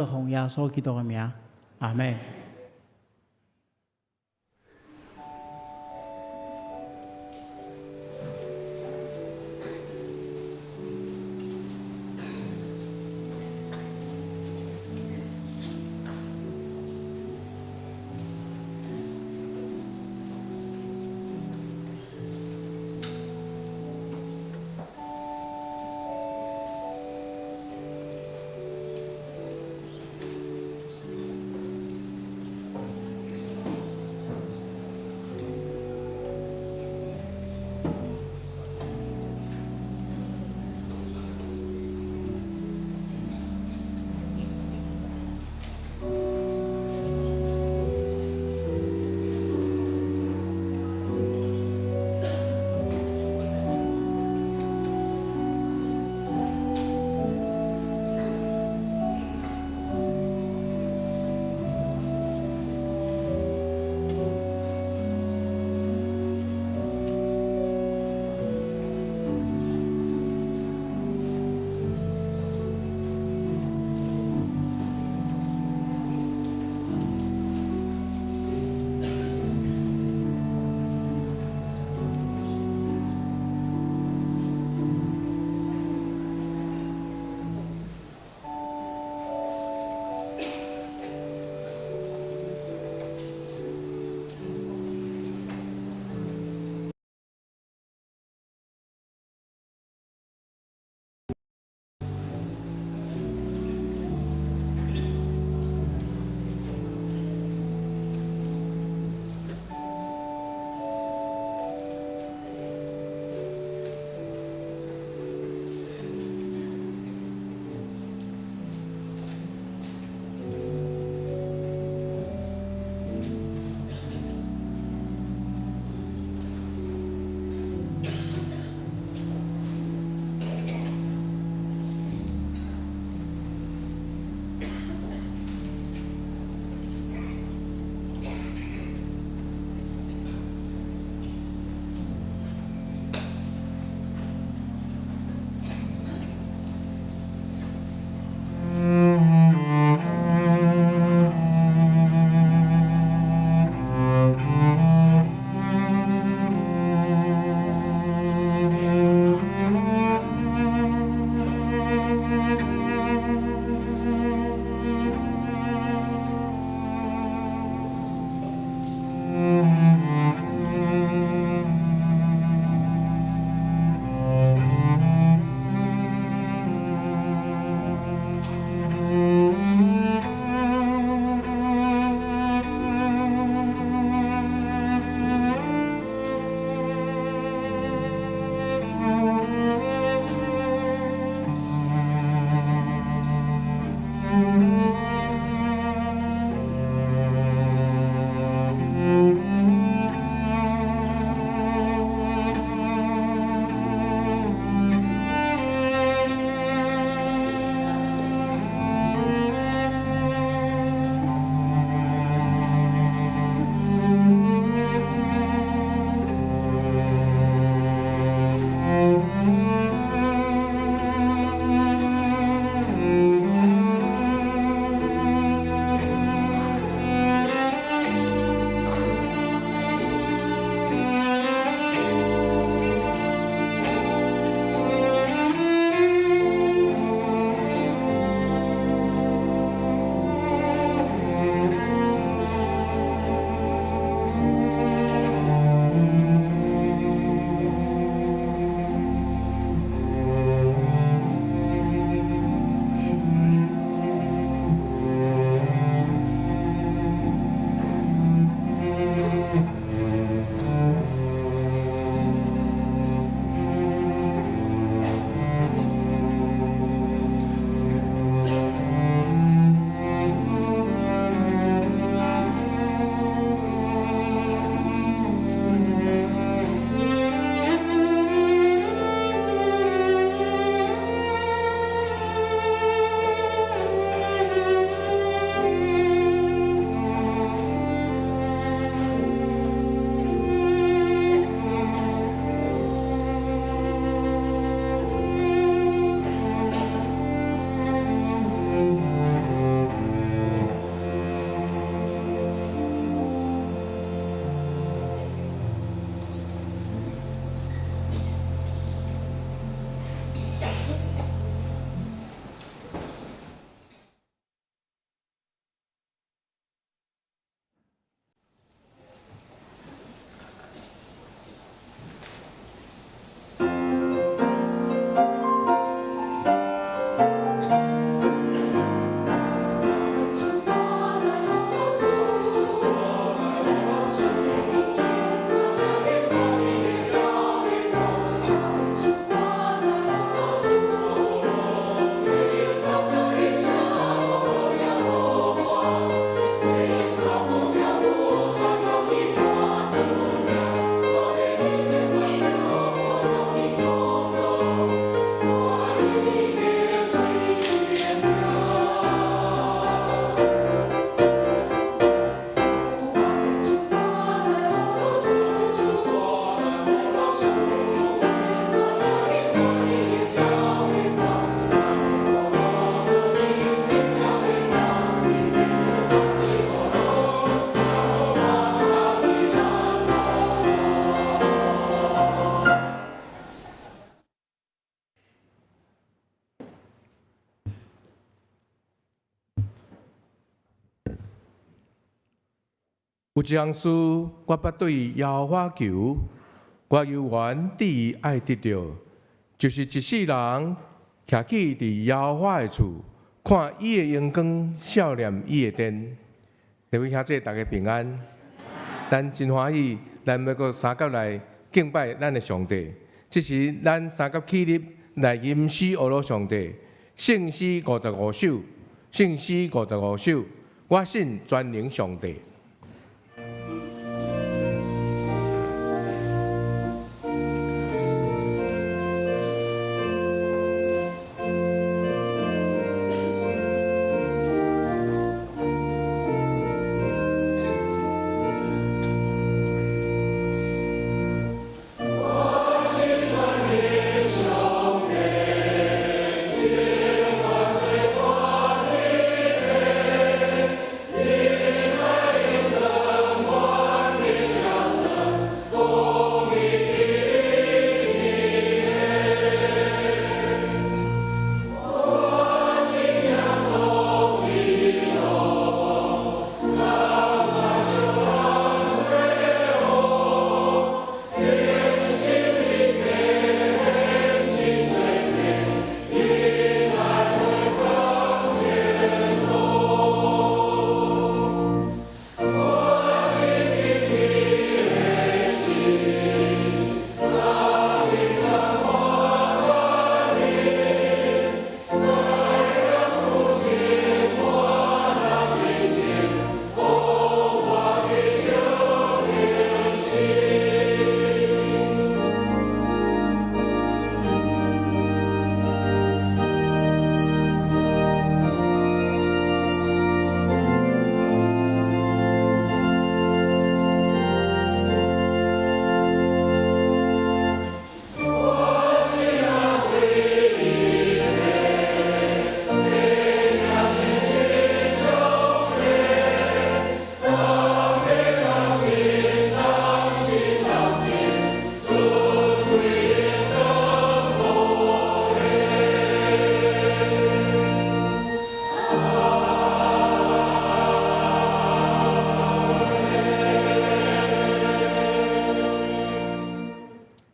奉耶穌基督的名，阿們。有一項事，我捌對耶和華求，我猶原志意愛得著，就是一世人徛起佇耶和華的厝，看伊的榮光，數念伊的殿。各位兄弟，大家平安。咱真歡喜，咱欲閣相佮來敬拜咱的上帝。這時，咱相佮起立來吟詩呵咾上帝。聖詩五十五首，聖詩五十五首，我信全能上帝。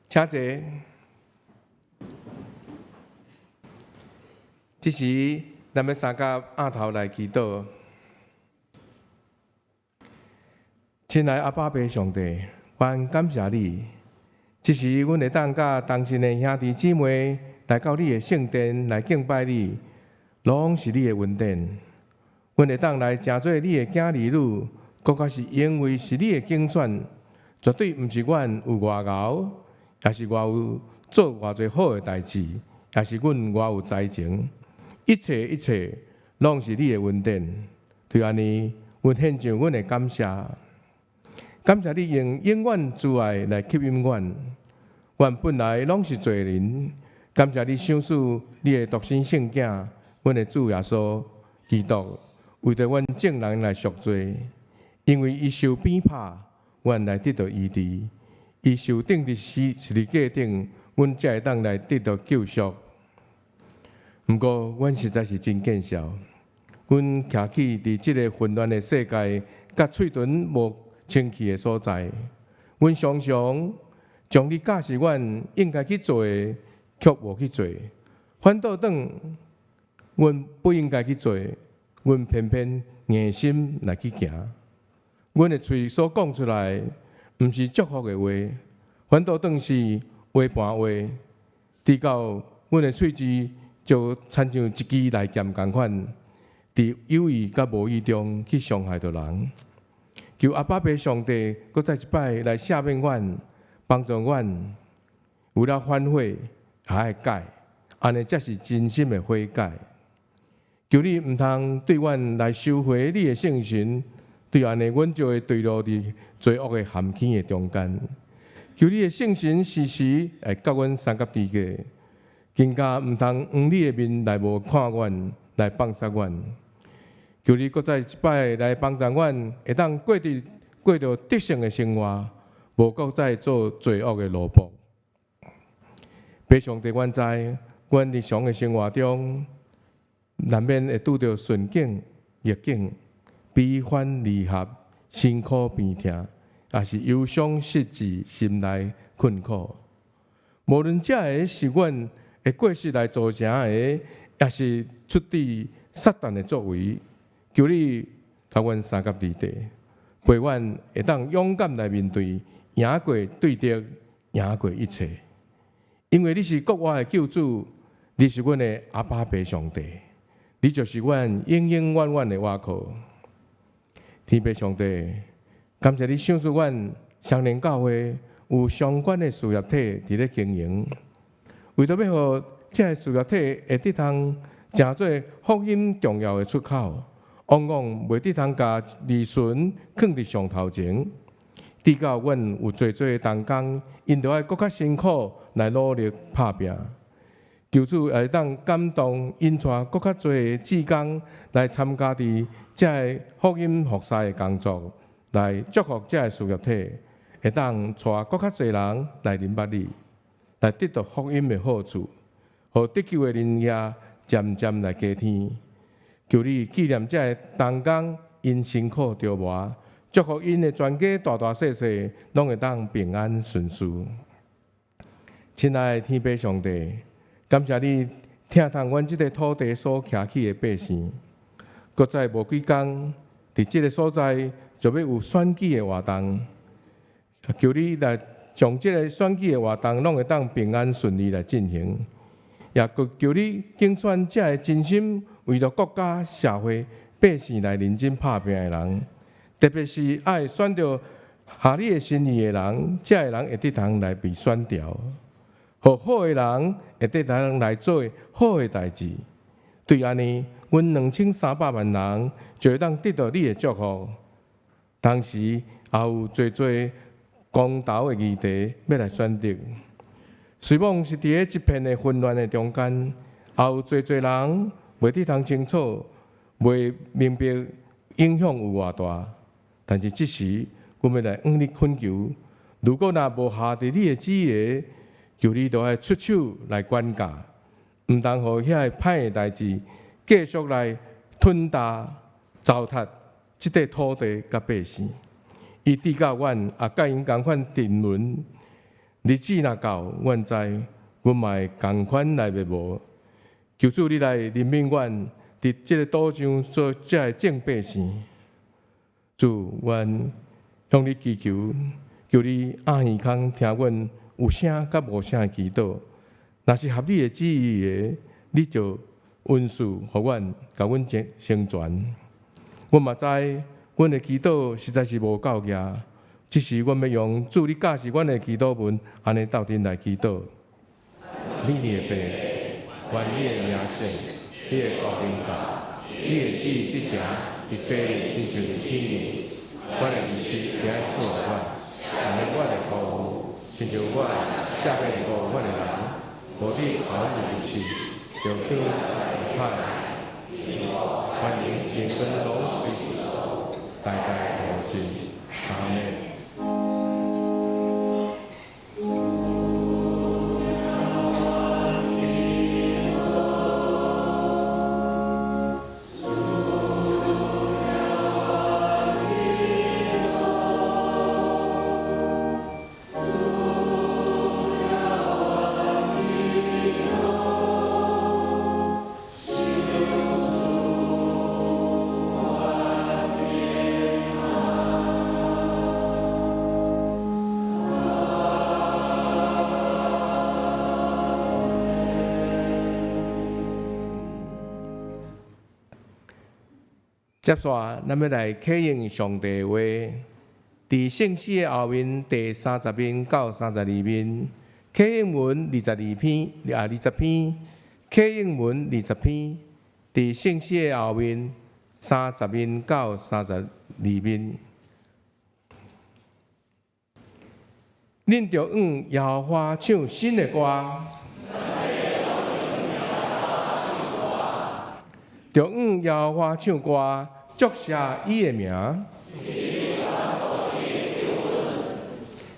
請坐。這時，咱欲相佮徛頭來祈禱。親愛阿爸父上帝，阮感謝你。這時，阮會當佮同心的兄弟姊妹來到你的聖殿來敬拜你，攏是你的恩典。阮會當來成做你的囝兒女，閣較是因為是你的揀選，絕對毋是阮有偌𠢕，抑是偌有做偌濟好的代誌，抑是阮偌有才情，一切一切攏是你的恩典。對按呢，阮獻上阮的感謝，感謝你用永遠慈愛來吸引阮。阮本來攏是罪人，感謝你賞賜你的獨生聖子，阮的主耶穌基督，為著阮眾人來贖罪，因為伊受鞭拍，阮來得著醫治。伊受釘佇十字架頂，阮才會當來得著救贖。毋過，阮實在是真見笑，阮徛起佇這个混亂的世界，佮喙唇無清氣的所在，阮常常將你教示阮應該去做的，卻無去做；反倒轉，阮不應該去做，阮偏偏硬心來去行。阮的喙所講出來，毋是祝福的話，反倒轉是話盤話。直到阮的喙舌就親像一支利劍仝款，佇有意佮無意中去傷害著人。求阿爸父上帝，閣再一擺來赦免阮，幫助阮，有了反悔，也愛改，按呢才是真心的悔改。求你毋通對阮來收回你的聖神，對按呢，阮就會墜落佇罪惡的陷坑的中間。求你的聖神時時會佮阮相佮佇個，更加毋通掩你的面來無看阮，來放殺阮。求你閣再一擺來幫助阮，會當過佇過著得勝的生活，無閣再做罪惡的奴僕。父上帝，阮知，阮日常的生活中，難免會拄著順境、逆境、悲歡離合、辛苦病痛，抑是憂傷失志、心內困苦。無論這个是阮的過失來造成的，抑是出自撒旦的作為，求你共阮相佮佇地，陪阮會當勇敢來面對，贏過對敵，贏過一切。因為你是復活的救主，你是阮的阿爸父上帝，你就是阮永永遠遠的倚靠。天父上帝，感謝你賞賜阮雙連教會有相關的事業體佇咧經營，為著欲予這个事業體會得通成做福音重要的出口，往往袂得通共利潤囥佇上頭前。直到阮有濟濟的同工，𪜶著愛閣較辛苦來努力拍拚。求主也會當感動引帶閣較濟的志工來參加佇這个福音服侍的工作，來祝福這个事業體，會當帶閣較濟人來認捌你，來得到福音的好處，予得救的人也漸漸來加添。求你紀念這个同工𪜶辛苦著磨，祝福𪜶的全家大大細細攏會當平安順遂。親愛的天父上帝，感謝你疼痛阮這个土地所徛起的百姓。閣再無幾工，佇這个所在就欲有選舉的活動，求你來將這个選舉的活動攏會當平安順利來進行。也閣求你揀選這个真心為著國家社會百姓來認真拍拚的人，特別是愛選著合你的心意的人，這个人會得通來被選著，予好的人會得通來做好的代誌。對按呢，阮2300萬人就會當得到你的祝福。同時，也有濟濟公投的議題欲來選擇。雖罔是佇咧一片的混亂的中間，也有濟濟人袂得通清楚，袂明白影響有偌大。但是這時，阮欲來向你懇求，如果若無合佇你的旨意，求你著愛出手來管教，毋通予遐个歹的代誌繼續來吞噬、糟蹋這塊土地佮百姓。伊直到阮也佮𪜶仝款沉淪，日子若到，阮知阮嘛會仝款來滅無。求主你來憐憫阮，佇這个島上做這个眾百姓。主，阮向你祈求，求你掩耳孔聽阮有聲佮無聲的祈禱。若是合你的旨意的，你就恩賜予阮，共阮成全。阮嘛知，阮的祈禱實在是無夠額，這時阮欲用主你教示阮的祈禱文，按呢鬥陣來祈禱。你的父，願你的名聖，你的國臨到，你的旨意得成，佇地裡親像佇天頂。阮的糧食今日賜予阮，赦免阮的過誤，親像阮赦免過阮的人。無你予阮入試，著救阮脫離歹。願榮光攏歸代代無盡。阿們。接紲，咱欲來啟應上帝的話，佇聖詩的後面第30面到32面，啟應文22篇啊二十篇，啟應文二十篇，佇聖詩的後面30面到32面。恁著向耶和華唱新的歌。著向耶和華唱歌，祝謝伊的名。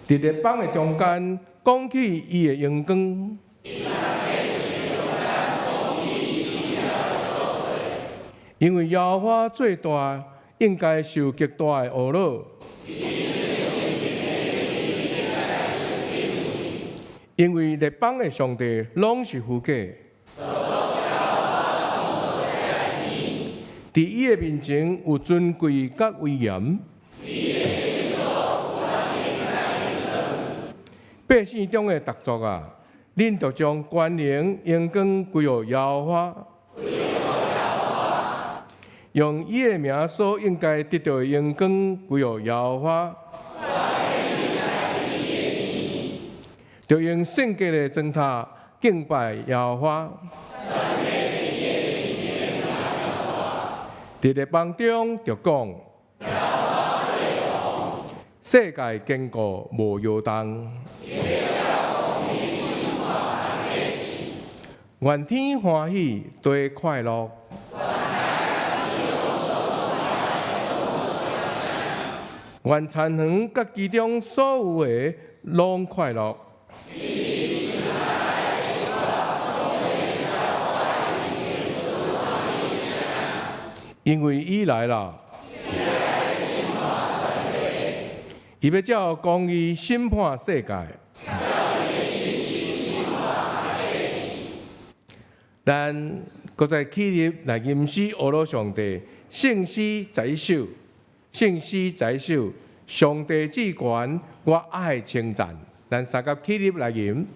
佇列邦的中間，講起伊的榮光。因為耶和華做大，應該受極大的懊惱。因為列邦的上帝攏是虛假。佇伊的面前有尊貴佮威嚴。百姓中的逐族啊，恁著將權能榮光歸予耶和華，用伊的名所應該得著的榮光歸予耶和華，著用聖潔的磚塔敬拜耶和華。佇列邦中著講，世界堅固無搖動。願天歡喜，地快樂。願田園佮其中所有的攏快樂。因為伊來啦，伊欲照公義審判世界。咱閣再起立來吟詩，阿羅上帝，聖詩11首，聖詩11首，上帝至懸，我愛稱讚。咱三甲起立來吟。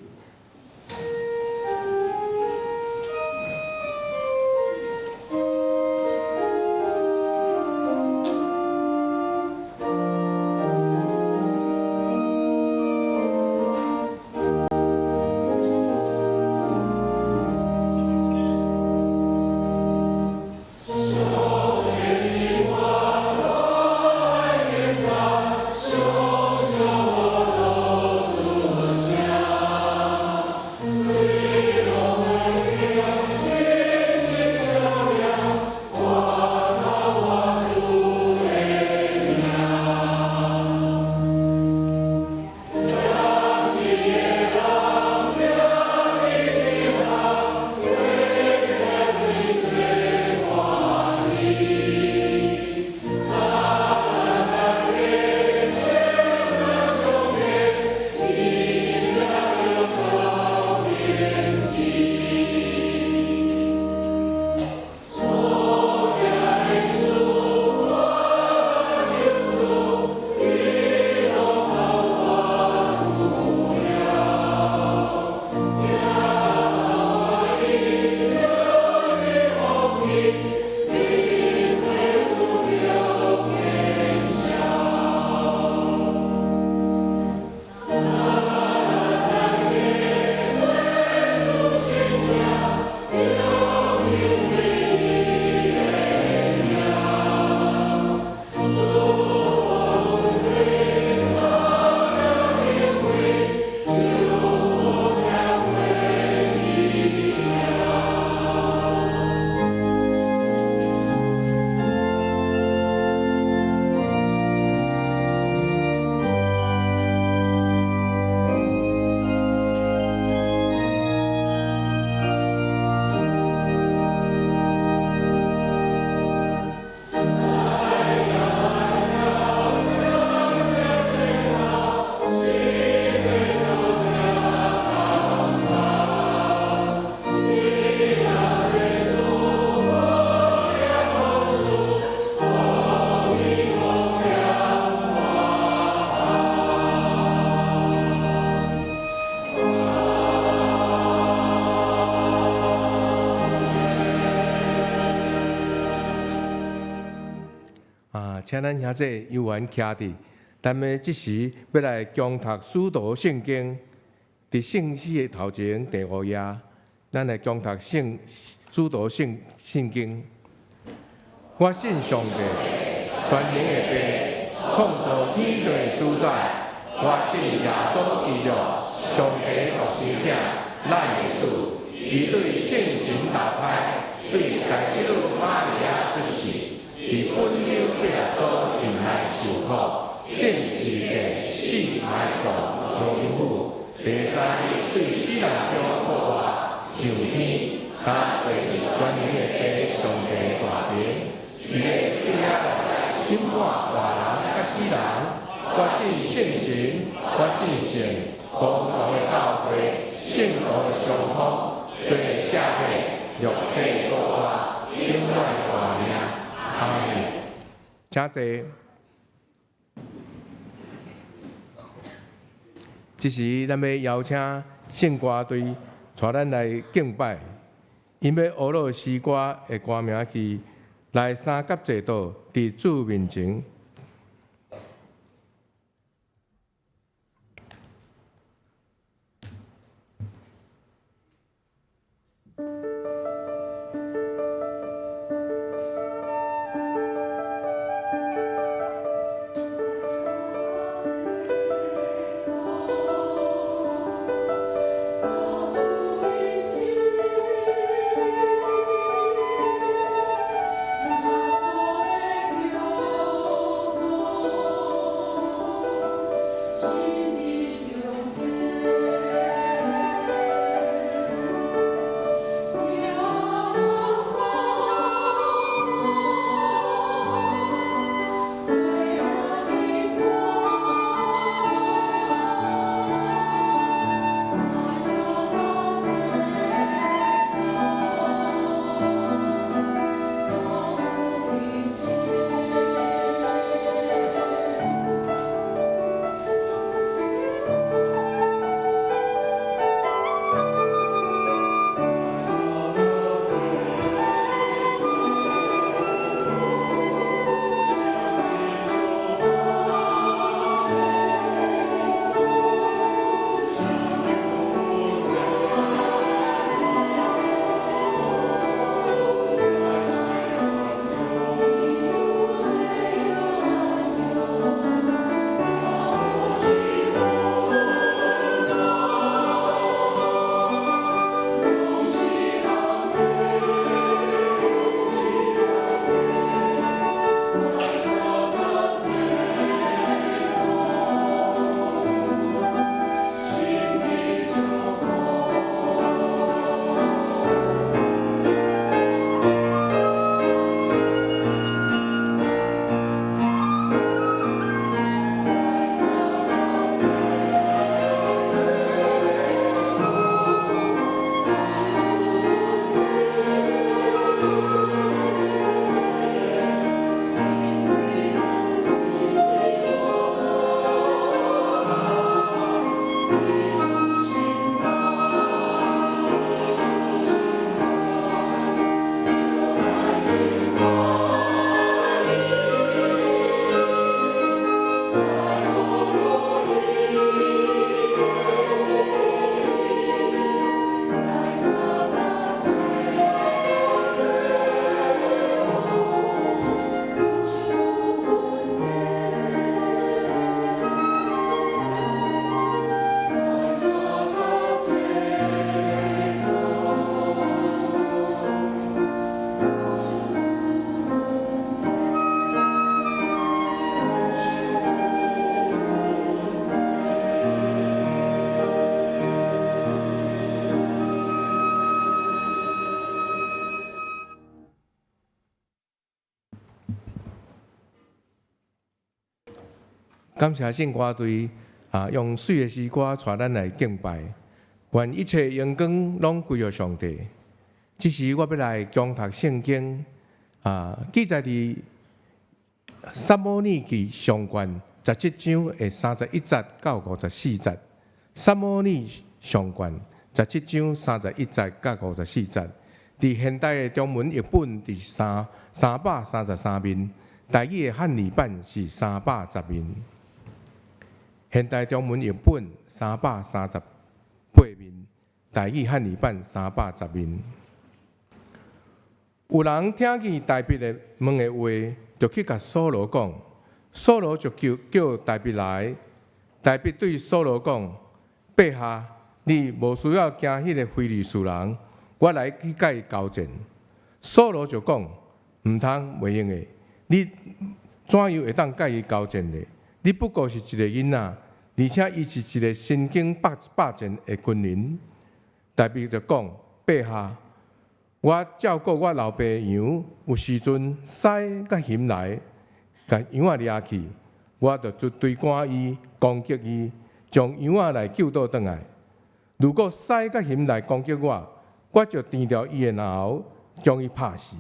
請咱兄弟悠閒徛佇，咱欲這時欲來恭讀使徒聖經，佇聖詩的頭前第五頁，咱來恭讀聖使徒聖聖經。我信上帝，全能的父，創造天地的主宰。我信耶穌基督，上帝的獨生囝，咱的主。伊對聖神投胎，對在聖女瑪利亞出世，佇本丟彼拉多院內受苦，釘十字架死埋葬，落陰府。第三日對死人中復活，上天，加坐佇全能的父上帝大爿，伊欲對遐來審信聖神，我信聖公同的教會，聖徒的相通，罪的赦免，肉體復活，永遠的活命。阿們。請坐。這時，咱欲邀請聖歌隊帶咱來敬拜，𪜶欲學樂詩歌的歌名是《來三甲坐倒佇主面前》。感謝聖歌隊啊，用媠的詩歌帶咱來敬拜，願一切榮光攏歸予上帝。這時我欲來恭讀聖經啊，記載佇撒母耳記上卷17章的31節到54節。撒母耳上卷十七章三十一節到五十四節，佇現代的中文譯本佇333面，台語的漢語版是310面。現代中文譯本338面，台語漢語版310面。有人聽見大衛的問的話，就去共掃羅講，掃羅就叫叫大衛來，大衛對掃羅講：陛下，你無需要驚彼个非利士人，我來去佮伊交戰。掃羅就講：毋通，袂用的，你怎樣會當佮伊交戰呢？你不過是一个囡仔，而且伊是一个身經百百戰的軍人。大衛就講：陛下，我照顧我老爸的羊，有時陣獅佮熊來，共羊仔掠去，我就追趕伊，攻擊伊，將羊仔來救倒轉來。如果獅佮熊來攻擊我，我就纏著伊的嚨喉，將伊拍死。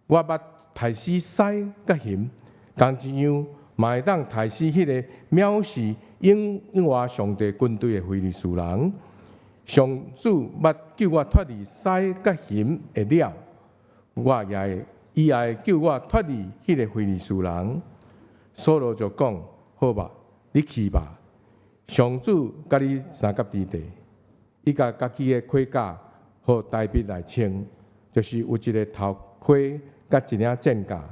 我捌刣死獅佮熊，仝一樣嘛會當刣死彼个藐視永活上帝軍隊的非利士人。上主捌救我脫離獅佮熊的爪，我也會，伊也會救我脫離彼个非利士人。掃羅就講：好吧，你去吧。上主佮你相佮佇地。伊共家己的盔甲予大衛來穿，就是有一个頭盔佮一領戰甲。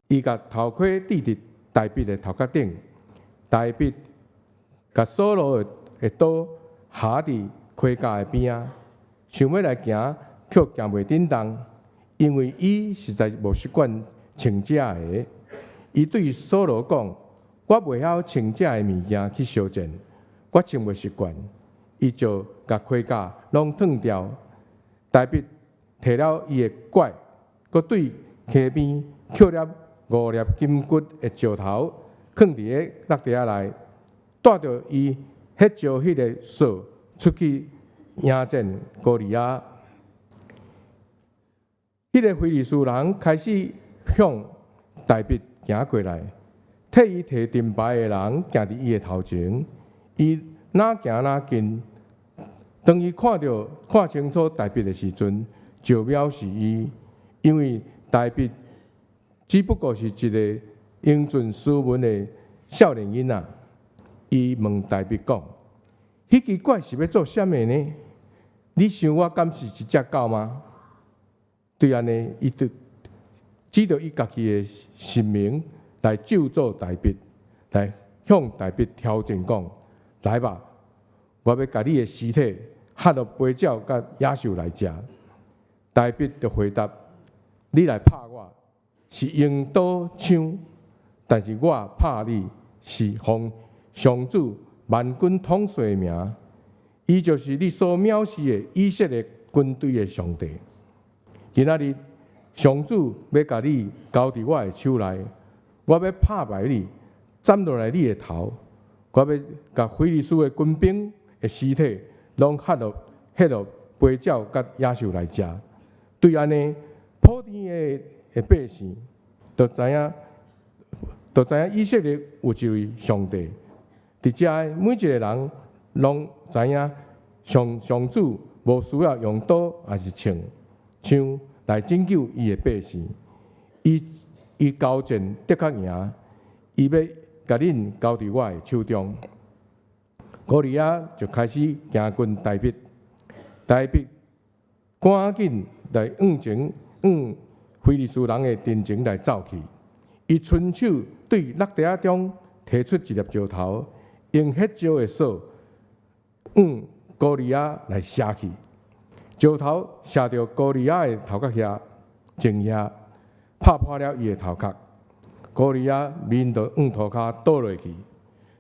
伊共頭盔戴佇大衛的頭殼頂，大衛共掃羅的刀合佇盔甲的邊仔，想欲來行，卻行袂振動，因為伊實在無習慣穿這个。伊對掃羅講：我袂曉穿這个物件去相戰，我穿袂習慣。伊就共盔甲攏脫掉，大衛提了伊的拐，閣對溪邊抾粒五粒金骨的石頭，囥佇个落地仔內，帶著伊彼石彼个索出去迎戰歌利亞。彼个非利士人開始向大衛行過來，替伊提盾牌的人行佇伊的頭前，伊若行若近。當伊看著看清楚大衛的時陣，就藐視伊，因為大衛只不過是一个英俊斯文的少年囡仔。伊問大衛講：彼支拐是欲做啥物呢？你想我敢是一隻狗嗎？對按呢，伊就指著伊家己的神明來咒詛大衛，來向大衛挑戰講：來吧，我欲共你的屍體喝予飛鳥佮野獸來食。大衛就回答：你來拍我是用刀槍，但是我拍你是奉上主萬軍統帥的名，伊就是你所藐視的以色列軍隊的上帝。今仔日上主欲共你交佇我的手內，我欲拍敗你，斬落來你的頭，我欲共非利士的軍兵的屍體攏彼予飛鳥佮野獸來食。對按呢，普天的百姓就知影以色列有一位上帝。佇遮每一个人攏知影上主無需要用刀抑是槍來拯救伊的百姓。伊交戰的確贏，伊欲共恁交佇我的手中。歌利亞就開始行近大衛，大衛趕緊來向前向非利士人的陣前來走去。伊伸手對落地仔中提出一粒石頭，用彼石的索向歌利亞來射去。石頭射著歌利亞的頭殼遐，前額拍破了伊的頭殼。歌利亞面就向塗跤倒落去。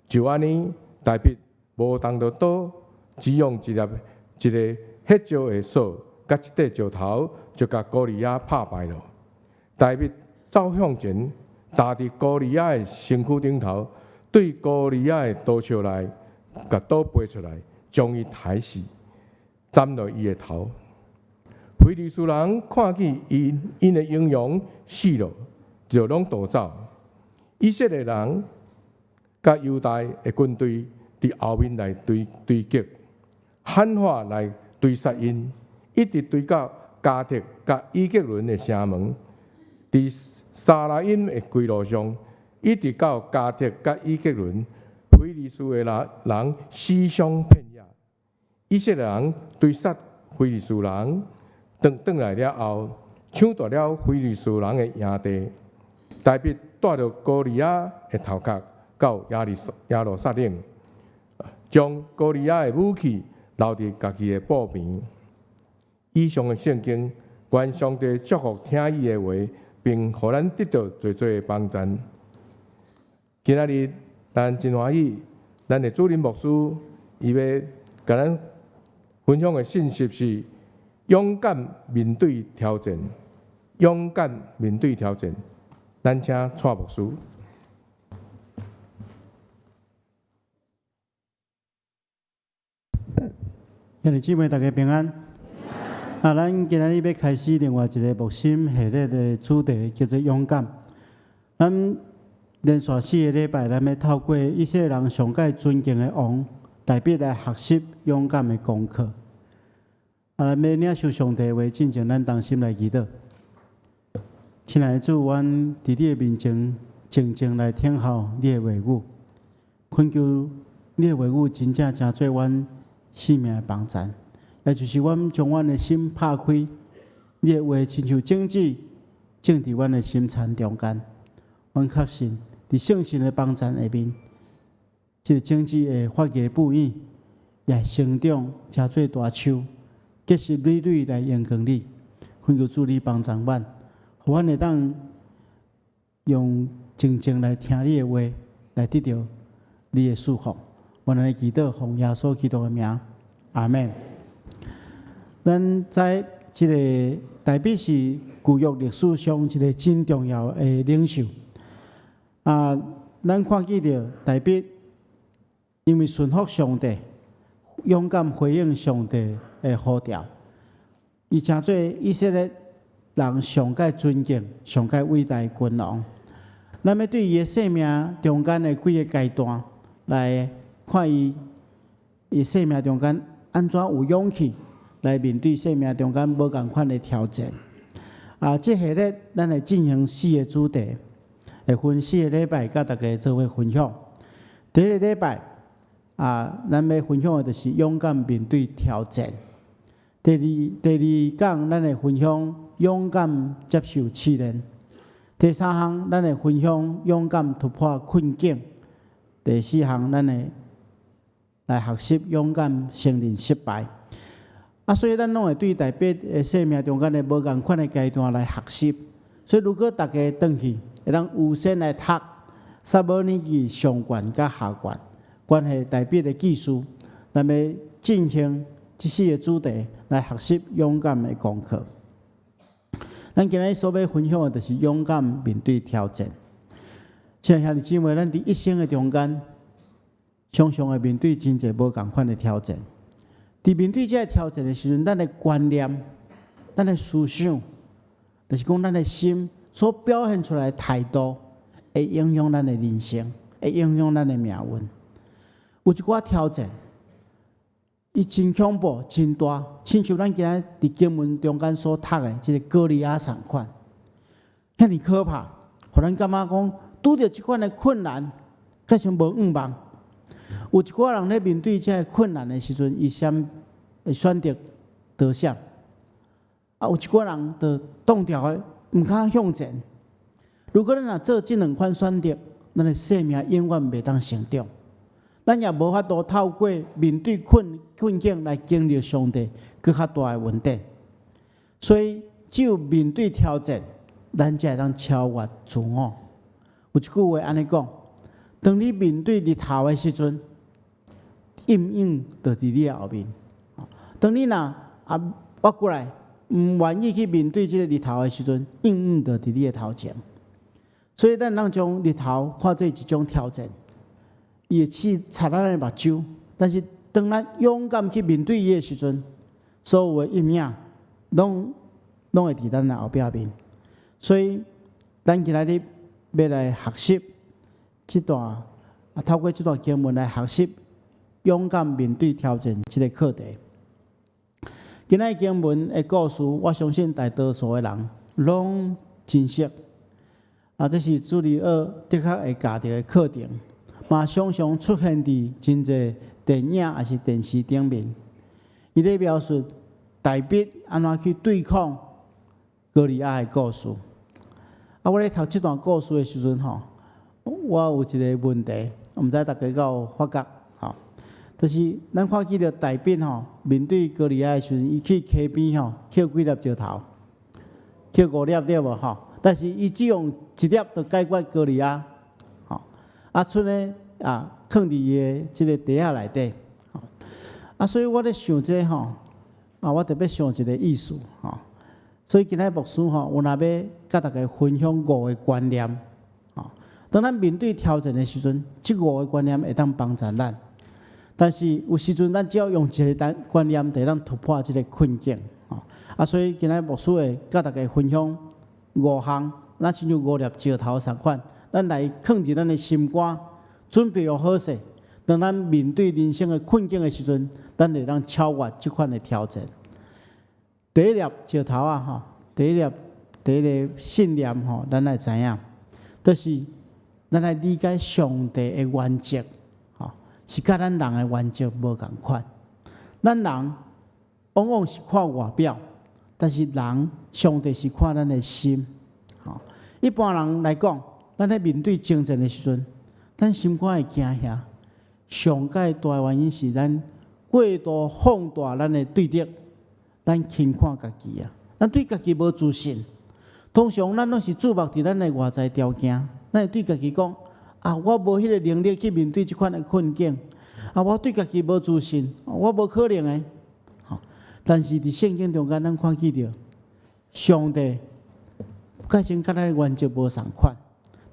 就按呢，大衛無動著刀，只用一粒一个彼石的索，佮一塊石頭，就共歌利亞拍敗了。大衛走向前，踏佇歌利亞的身軀頂頭，對歌利亞的刀鞘內，共刀拔出來，將伊刣死，斬落伊的頭。非利士人看見𪜶的英雄死了，就攏逃走。以色列人佮猶大的軍隊佇後面來追擊，喊話來追殺𪜶，一直追到迦特佮以革倫的城門，佇沙拉音的歸路上，一直到迦特佮以革倫，非利士的人死傷遍野。以色列人追殺非利士人，轉來了後，搶奪了非利士人的營地。大衛帶著歌利亞的頭殼到耶路撒冷，將歌利亞的武器留佇家己的布棚。以上的聖經，願上帝祝福聽伊的話，並予咱得著濟濟的幫贊。今仔日咱真歡喜，咱的主任牧師伊欲共咱分享的信息是勇敢面對挑戰，勇敢面對挑戰。咱請蔡牧師。兄弟姊妹，大家平安。啊，咱今仔日欲開始另外一个牧心系列的主題，叫做勇敢。咱連續四個禮拜，咱欲透過以色列人上蓋尊敬的王大衛來學習勇敢的功課。啊，咱欲領受上帝的話，進前咱同心來祈禱。親愛的主，阮佇你的面前靜靜來聽候你的話語，懇求你的話語真正成做阮生命的幫贊，也就是阮將阮的心拍開，你的話親像種子種佇阮的心田中間。阮確信，佇聖神的幫贊下面，這個種子會發芽布湧，也會成長，成做大樹，結實累累來榮光你。懇求主你幫助阮，予阮會當用靜靜來聽你的話，來得著你的祝福。阮按呢祈禱，奉耶穌基督的名，阿門。咱知這个大衛是舊約歷史上一个真重要的領袖。啊，咱看見著大衛因為順服上帝，勇敢回應上帝的呼召，伊成做以色列人上蓋尊敬、上蓋偉大的君王。咱欲對伊的生命中間的幾个階段來看伊，伊生命中間按怎有勇氣來面對生命中間無仝款的挑戰。啊，這系列咱會進行四个主題，會分四个禮拜佮大家做伙分享。第一个禮拜啊，咱欲分享的就是勇敢面對挑戰。第二講，咱會分享勇敢接受試煉。第三項，咱會分享勇敢突破困境。第四項，咱會來學習勇敢承認失敗。啊，所以咱攏會對大衛的生命中間的無仝款的階段來學習。所以，如果大家轉去，會當優先來讀《撒母耳記上卷佮下卷》，關係大衛的記事，咱欲進行這四个主題來學習勇敢的功課。咱今日所欲分享的，就是勇敢面對挑戰。親愛兄弟姊妹，咱佇一生的中間，常常會面對真濟無仝款的挑戰。佇面對這个挑戰的時陣，咱的觀念、咱的思想，就是講咱的心所表現出來的態度，會影響咱的人生，會影響咱的命運。有一寡挑戰，伊真恐怖、真大，親像咱今仔佇經文中間所讀的這个歌利亞仝款，遐爾可怕，予咱感覺講拄著這款的困難，較像無向望。有一寡人咧面對這个困難的時陣，伊先會選擇逃閃；啊，有一寡人就擋著的，毋敢向前。如果咱若做這兩款選擇，咱的生命永遠袂當成長。咱也無法度透過面對困境來經歷上帝閣較大的恩典。所以，只有面對挑戰，咱才會當超越自我。有一句話按呢講：當你面對日頭的時陣，陰影就佇你的後面。當你若啊挖過來，毋願意去面對這个日頭的時陣，陰影就佇你的頭前。所以，咱通將日頭看做一種挑戰，伊會刺插咱的目睭。但是，當咱勇敢去面對伊的時陣，所有的陰影攏會佇咱的後壁面。所以，咱今仔日欲來學習這段啊，透過這段經文來學習勇敢面對挑戰這个課題。今仔日經文的故事，我相信大多數的人攏真熟。啊，這是主日學的確會教著的課程，嘛常常出現佇真濟電影抑是電視頂面。伊咧描述大衛按怎去對抗歌利亞的故事。啊，我咧讀這段故事的時陣吼，我有一个問題，毋知大家敢有發覺吼？就是咱看見著大衛吼，面對歌利亞的時陣，伊去溪邊吼，抾幾粒石頭，抾五粒對無吼？但是伊只用一粒就解決歌利亞，吼啊，賰呢啊，囥佇伊的這个袋仔內底，啊，所以我咧想這个吼，啊，我特別想一个意思吼，所以今仔牧師吼，我若欲佮大家分享五个觀念，吼，當咱面對挑戰的時陣，這五个觀念會當幫助咱。但是有時陣咱只要用一个單觀念，就會當突破這个困境。吼啊，所以今仔牧師會佮大家分享五項，咱親像五粒石頭仝款，咱來囥佇咱的心肝，準備好勢。當咱面對人生的困境的時陣，咱會當超越這款的挑戰。第一粒石頭啊，吼，第一粒第一个信念吼，咱愛知影，就是咱愛理解上帝的原則，吼，是佮咱人的原則無仝款。咱人往往是看外表，但是人上帝是看咱的心。吼，一般人來講，咱咧面對爭戰的時陣，咱心肝會驚嚇。上蓋大的原因是咱過度放大咱的對敵，咱輕看家己啊，咱對家己無自信。通常咱攏是注目佇咱的外在條件，咱會對家己講：啊，我無彼个能力去面對這款的困境。啊，我對家己無自信，我無可能的。吼，但是佇聖經中間，咱看見著上帝改成佮咱的原則無仝款，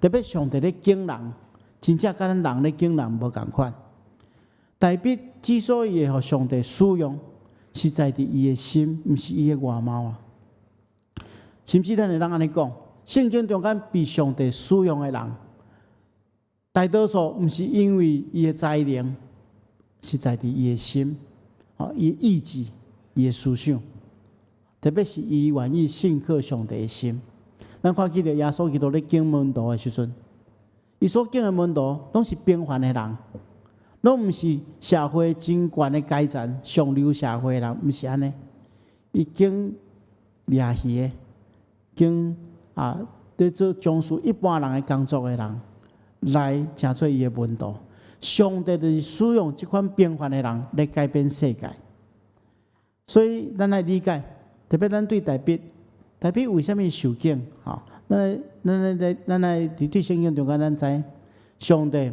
特別上帝咧揀人，真正佮咱人咧揀人無仝款。大衛之所以會予上帝使用，是在佇伊的心，毋是伊的外貌啊。甚至咱會當按呢講，聖經中間被上帝使用的人，大多數毋是因為伊的才能，是在佇伊的心，吼，伊的意志，伊的思想，特別是伊願意信靠上帝的心。咱看見著耶穌基督咧揀門徒的時陣，伊所揀的門徒攏是平凡的人。攏毋是社會真懸的階層、上流社會的人，毋是按呢。伊揀掠魚的，揀啊，佇做從事一般人的工作的人，來成做伊的門徒。上帝就是使用這款平凡的人來改變世界。所以咱愛理解，特別咱對大衛，大衛為啥物受揀？吼，咱咱咱咱來佇對聖經中間，咱知上帝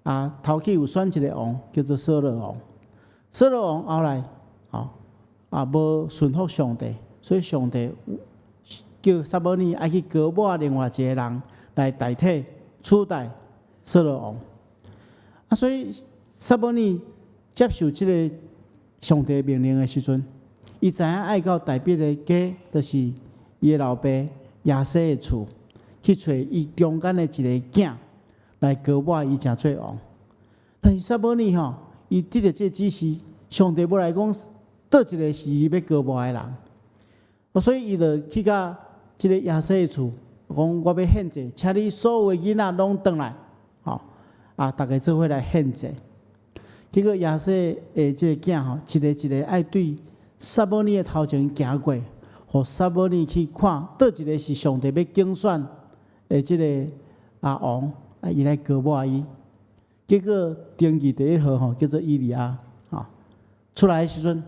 啊，頭起有選一个王，叫做掃羅王。掃羅王後來，吼啊，無順服上帝，所以上帝叫撒母耳愛去膏抹另外一个人來代替取代掃羅王。啊，所以撒母耳接受這个上帝命令的時陣，伊知影愛到大衛的家，就是伊的老爸耶西的厝，去揣伊中間的一个囝來膏抹伊成做王。但是撒母耳吼，伊得著這个指示，上帝無來講佗一个是伊欲膏抹的人，所以伊就去到這个耶西的厝，講我欲獻祭，請你所有的囡仔攏轉來，吼啊，逐家做伙來獻祭。結果耶西的這个囝吼，一个一个愛對撒母耳的頭前行過，予撒母耳去看，佗一个是上帝欲揀選的這个啊王，啊伊來膏抹伊。結果登記第一號吼，叫做以利押，吼出來的時陣，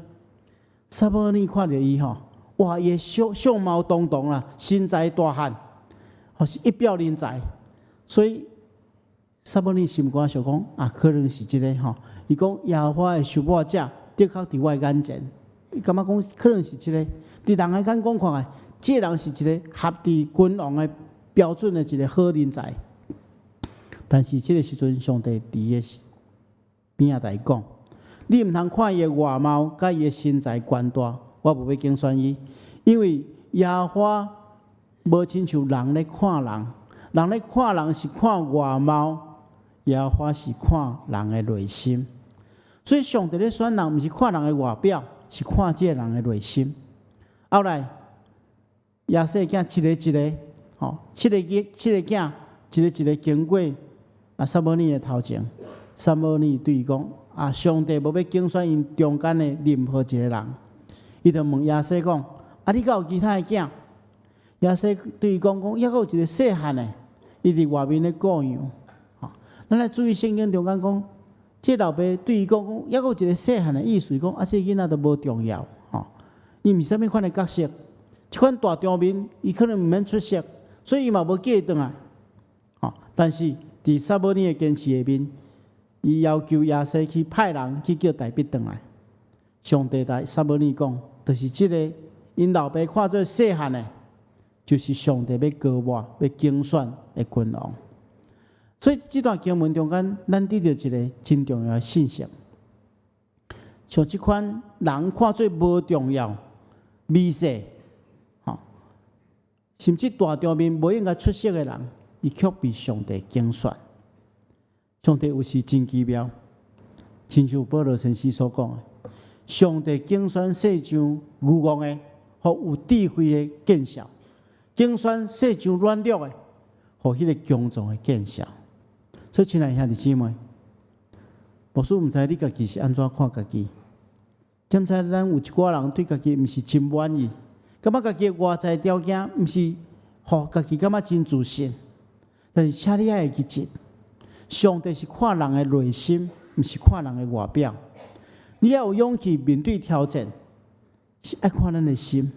撒母耳看著伊吼，哇，伊的相相貌堂堂啦，身材大漢，吼是一表人才，所以撒母耳心肝想講啊，可能是這个吼。伊講耶和華的受抹者的確佇我眼前，伊感覺講可能是這個。佇人的眼光看來，這个人是一个合佇君王的標準的一个好人才。但是這个時陣，上帝佇伊的邊仔來講：你毋通看伊的外貌，佮伊的身材懸大，我無欲揀選伊，因為耶和華無親像人咧看人，人咧看人是看外貌，耶和華是看人的內心。所以上帝咧選人，毋是看人的外表，是看這个人的內心。後來耶西囝一個一個，吼，七个囝，七个囝，一個一個經過啊，撒母耳的頭前，撒母耳對伊講：啊，上帝無欲揀選𪜶中間的任何一個人。伊就問耶西講：啊，你敢有其他的囝？耶西對伊講講，猶閣有一个細漢的，伊佇外面咧顧羊。吼，咱來注意聖經中間講，這老爸對伊講講，猶閣有一个細漢的意思，講啊，這个囡仔都無重要，吼，伊毋是啥物款的角色，這款大場面，伊可能毋免出席，所以伊嘛無叫伊轉來。吼，但是佇撒母耳的堅持下面，伊要求耶西去派人去叫大衛轉來。上帝對撒母耳講，就是這个𪜶老爸看做細漢的，就是上帝欲膏抹、欲揀選的君王。所以這段經文中間，咱得著一个真重要的信息。像這款人看做無重要、微細，吼，甚至大場面無應該出席的人，伊卻被上帝揀選。上帝有時真奇妙，親像保羅先生所講的，上帝揀選世上愚戇的，予有智慧的見笑；揀選世上軟弱的，予彼个強壯的見笑。所以，親愛兄弟姊妹，牧師毋知你家己是按怎看家己？敢知咱有一寡人對家己毋是真滿意，感覺家己的外在條件毋是予家己感覺真自信。但是，請你愛會記得，上帝是看人的內心，毋是看人的外表。你要有勇氣面對挑戰，是愛看咱的心，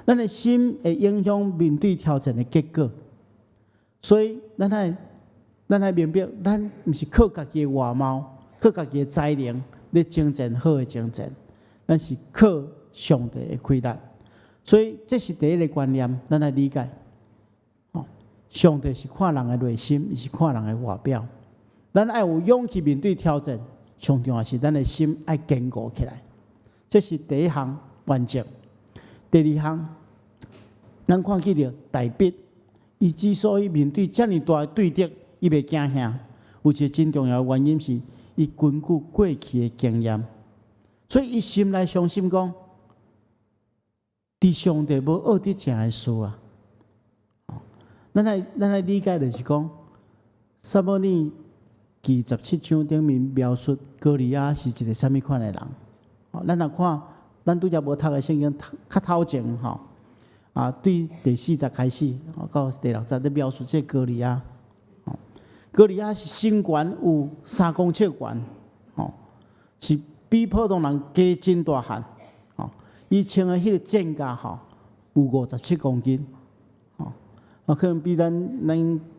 咱的心會影響面對挑戰的結果。所以，咱愛明白，咱毋是靠家己的外貌，靠家己的才能咧征戰好的征戰，咱是靠上帝的氣力。所以，這是第一个觀念，咱愛理解。上帝是看人的內心，毋是看人的外表。咱愛有勇氣面對挑戰，上重要是咱的心愛堅固起來。這是第一項原則。第二項，咱看見著大衛，伊之所以面對遮爾大的對敵，伊袂驚嚇，有一个真重要的原因是，伊根據過去的經驗，所以伊心內相信講，佇上帝無惡得正的事啊。咱來理解就是講，撒母耳記17章頂面描述歌利亞是一个啥物款的人。咱若看，咱拄才無讀的聖經較頭前吼，啊，對第四節開始到第六節咧描述這個歌利亞。歌利亞是身懸有3公尺懸，吼，是比普通人加真大漢。吼，伊穿的彼个戰甲吼有57公斤，吼，啊，可能比咱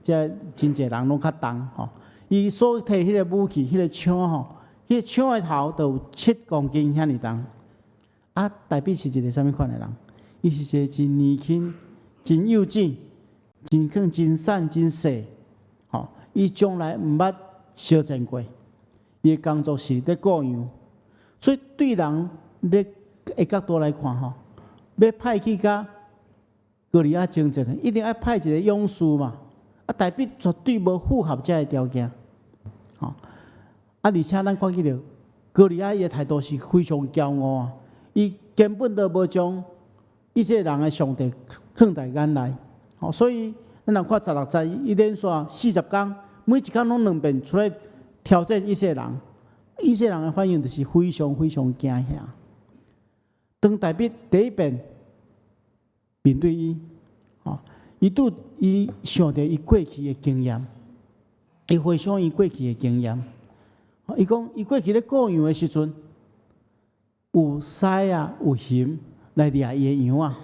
遮真濟人攏較重吼。伊所提彼个武器，彼个槍吼，彼个槍的頭都有7公斤遐爾重。啊，大衛是一个啥物款的人？伊是一个真年輕、真幼稚、真可能真瘦、真細，吼。伊從來毋捌相戰過，伊的工作是咧顧羊，所以對人咧的角度來看吼，欲派去佮歌利亞征戰，一定愛派一个勇士嘛。啊，大衛絕對無符合這个條件，吼。啊，而且咱看見著歌利亞伊的態度是非常驕傲啊，伊根本都無將以色列人的上帝放在眼內，吼，所以咱若看16節，伊連續40工，每一工攏兩遍出來挑戰以色列人，以色列人的反應就是非常非常驚嚇。當大衛第一遍面對伊，吼，伊拄伊想著伊過去的經驗，伊回想伊過去的經驗，伊講伊過去咧顧羊的時陣，有獅啊，有熊來掠伊的羊仔，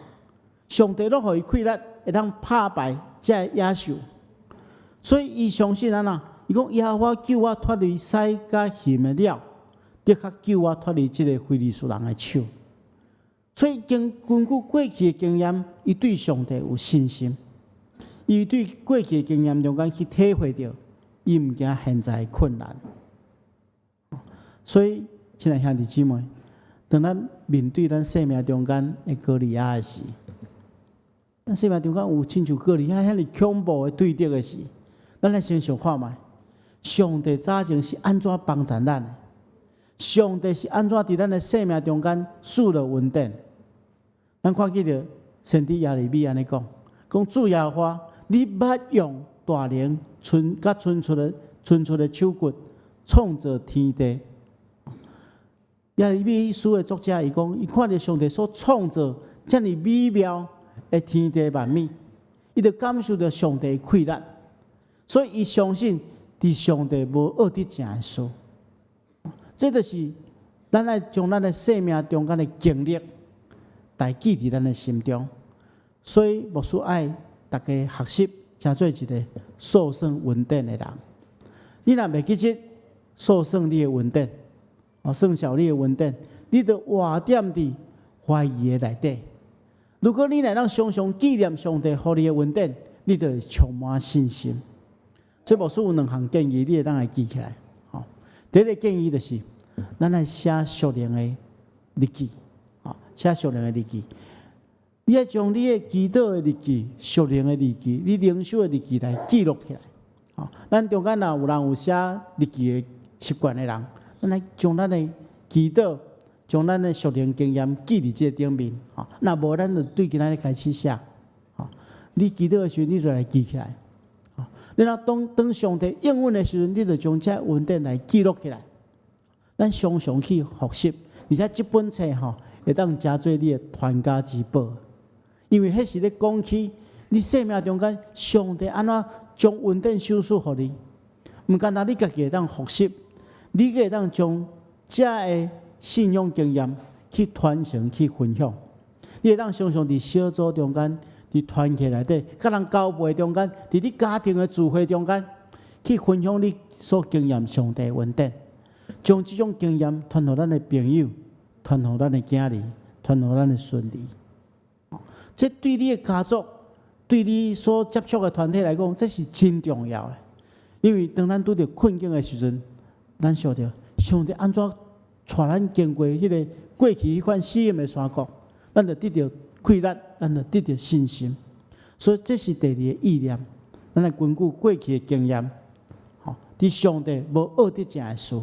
上帝攏予伊氣力，會當拍敗這个野獸，所以伊相信按怎？伊講耶和華救我脫離獅佮熊的爪，的確救我脫離這个非利士人的手。所以經根據過去的經驗，伊對上帝有信心。伊對過去的經驗中間去體會著，伊毋驚現在的困難。所以，親愛兄弟姊妹，當咱面對咱生命中間的歌利亞的時，咱生命中間有親像歌利亞遐爾恐怖的對敵的時，咱來先想看覓，上帝早前是按怎幫助咱的？上帝是按怎佇咱的生命中間賜落恩典？咱看見著先知耶利米按呢講，講主耶和華，你捌用大能、伸佮伸出的手骨創造天地。耶利米書的作者伊講，伊看著上帝所創造遮爾美妙的天地萬物，伊就感受著上帝的氣力，所以伊相信佇上帝無惡得正的事。這就是咱愛將咱的生命中間的經歷，帶記佇咱的心中。所以牧師愛大家學習，成做一个數算恩典的人。你若袂記得數算你的恩典，哦，算數你的恩典，你就活踮佇懷疑的內底。如果你若能常常紀念上帝予你的恩典，你就會充滿信心。所以牧師有兩項建議，你會當來記起來。吼，第一个建議就是，咱來寫屬靈的日記，吼，寫屬靈的日記。你愛將你的祈禱的日記、屬靈的日記、你靈修的日記來記錄起來。吼，咱中間若有人有寫日記的習慣的人，咱來將咱的祈禱、將咱的屬靈經驗記佇這個頂面。吼，若無咱就對今仔日開始寫。吼，你祈禱的時陣，你就來記起來。吼，然後當當上帝應允的時陣，你就將這恩典來記錄起來。咱常常去複習，而且這本冊吼會當成做你的傳家之寶，因為彼是咧講起你生命中間上帝按怎將恩典賞賜予你，毋干焦你家己會當複習，你閣會當將這个信仰經驗去傳承、去分享，你會當常常佇小組中間、佇團契內底、佮人交陪中間、佇你家庭的聚會中間，去分享你所經驗上帝恩典。將這種經驗傳予咱的朋友，傳予咱的囝兒，傳予咱的孫兒。這對你的家族，對你所接觸的團體來講，這是真重要的。因為當咱拄著困境的時陣，咱想著上帝按怎帶咱經過彼个過去彼款試驗的山谷，咱就得著氣力，咱就得著信心。所以這是第二個意念，咱來根據過去的經驗，吼，佇上帝無惡得正的事。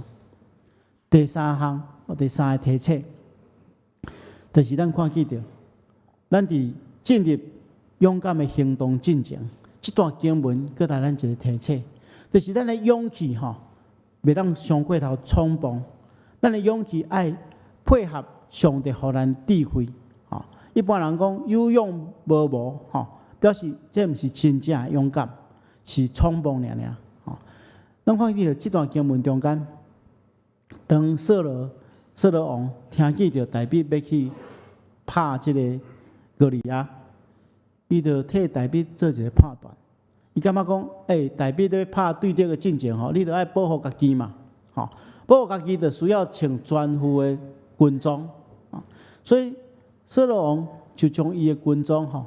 第三項，第三个提醒，就是咱看見著，咱佇進入勇敢的行動進前，這段經文閣予咱一个提醒，就是咱的勇氣吼，袂當傷過頭衝動，咱的勇氣愛配合上帝予咱智慧，吼。一般人講有勇無謀，吼，表示這毋是真正的勇敢，是衝動爾爾，吼。咱看見著這段經文中間，當掃羅王聽見著大衛欲去拍這个歌利亞，伊就替大衛做一个判斷。伊感覺講，欸，大衛咧拍對敵的進前吼，你著愛保護家己嘛，吼，保護家己就需要穿全副的軍裝，所以掃羅王就將伊的軍裝吼，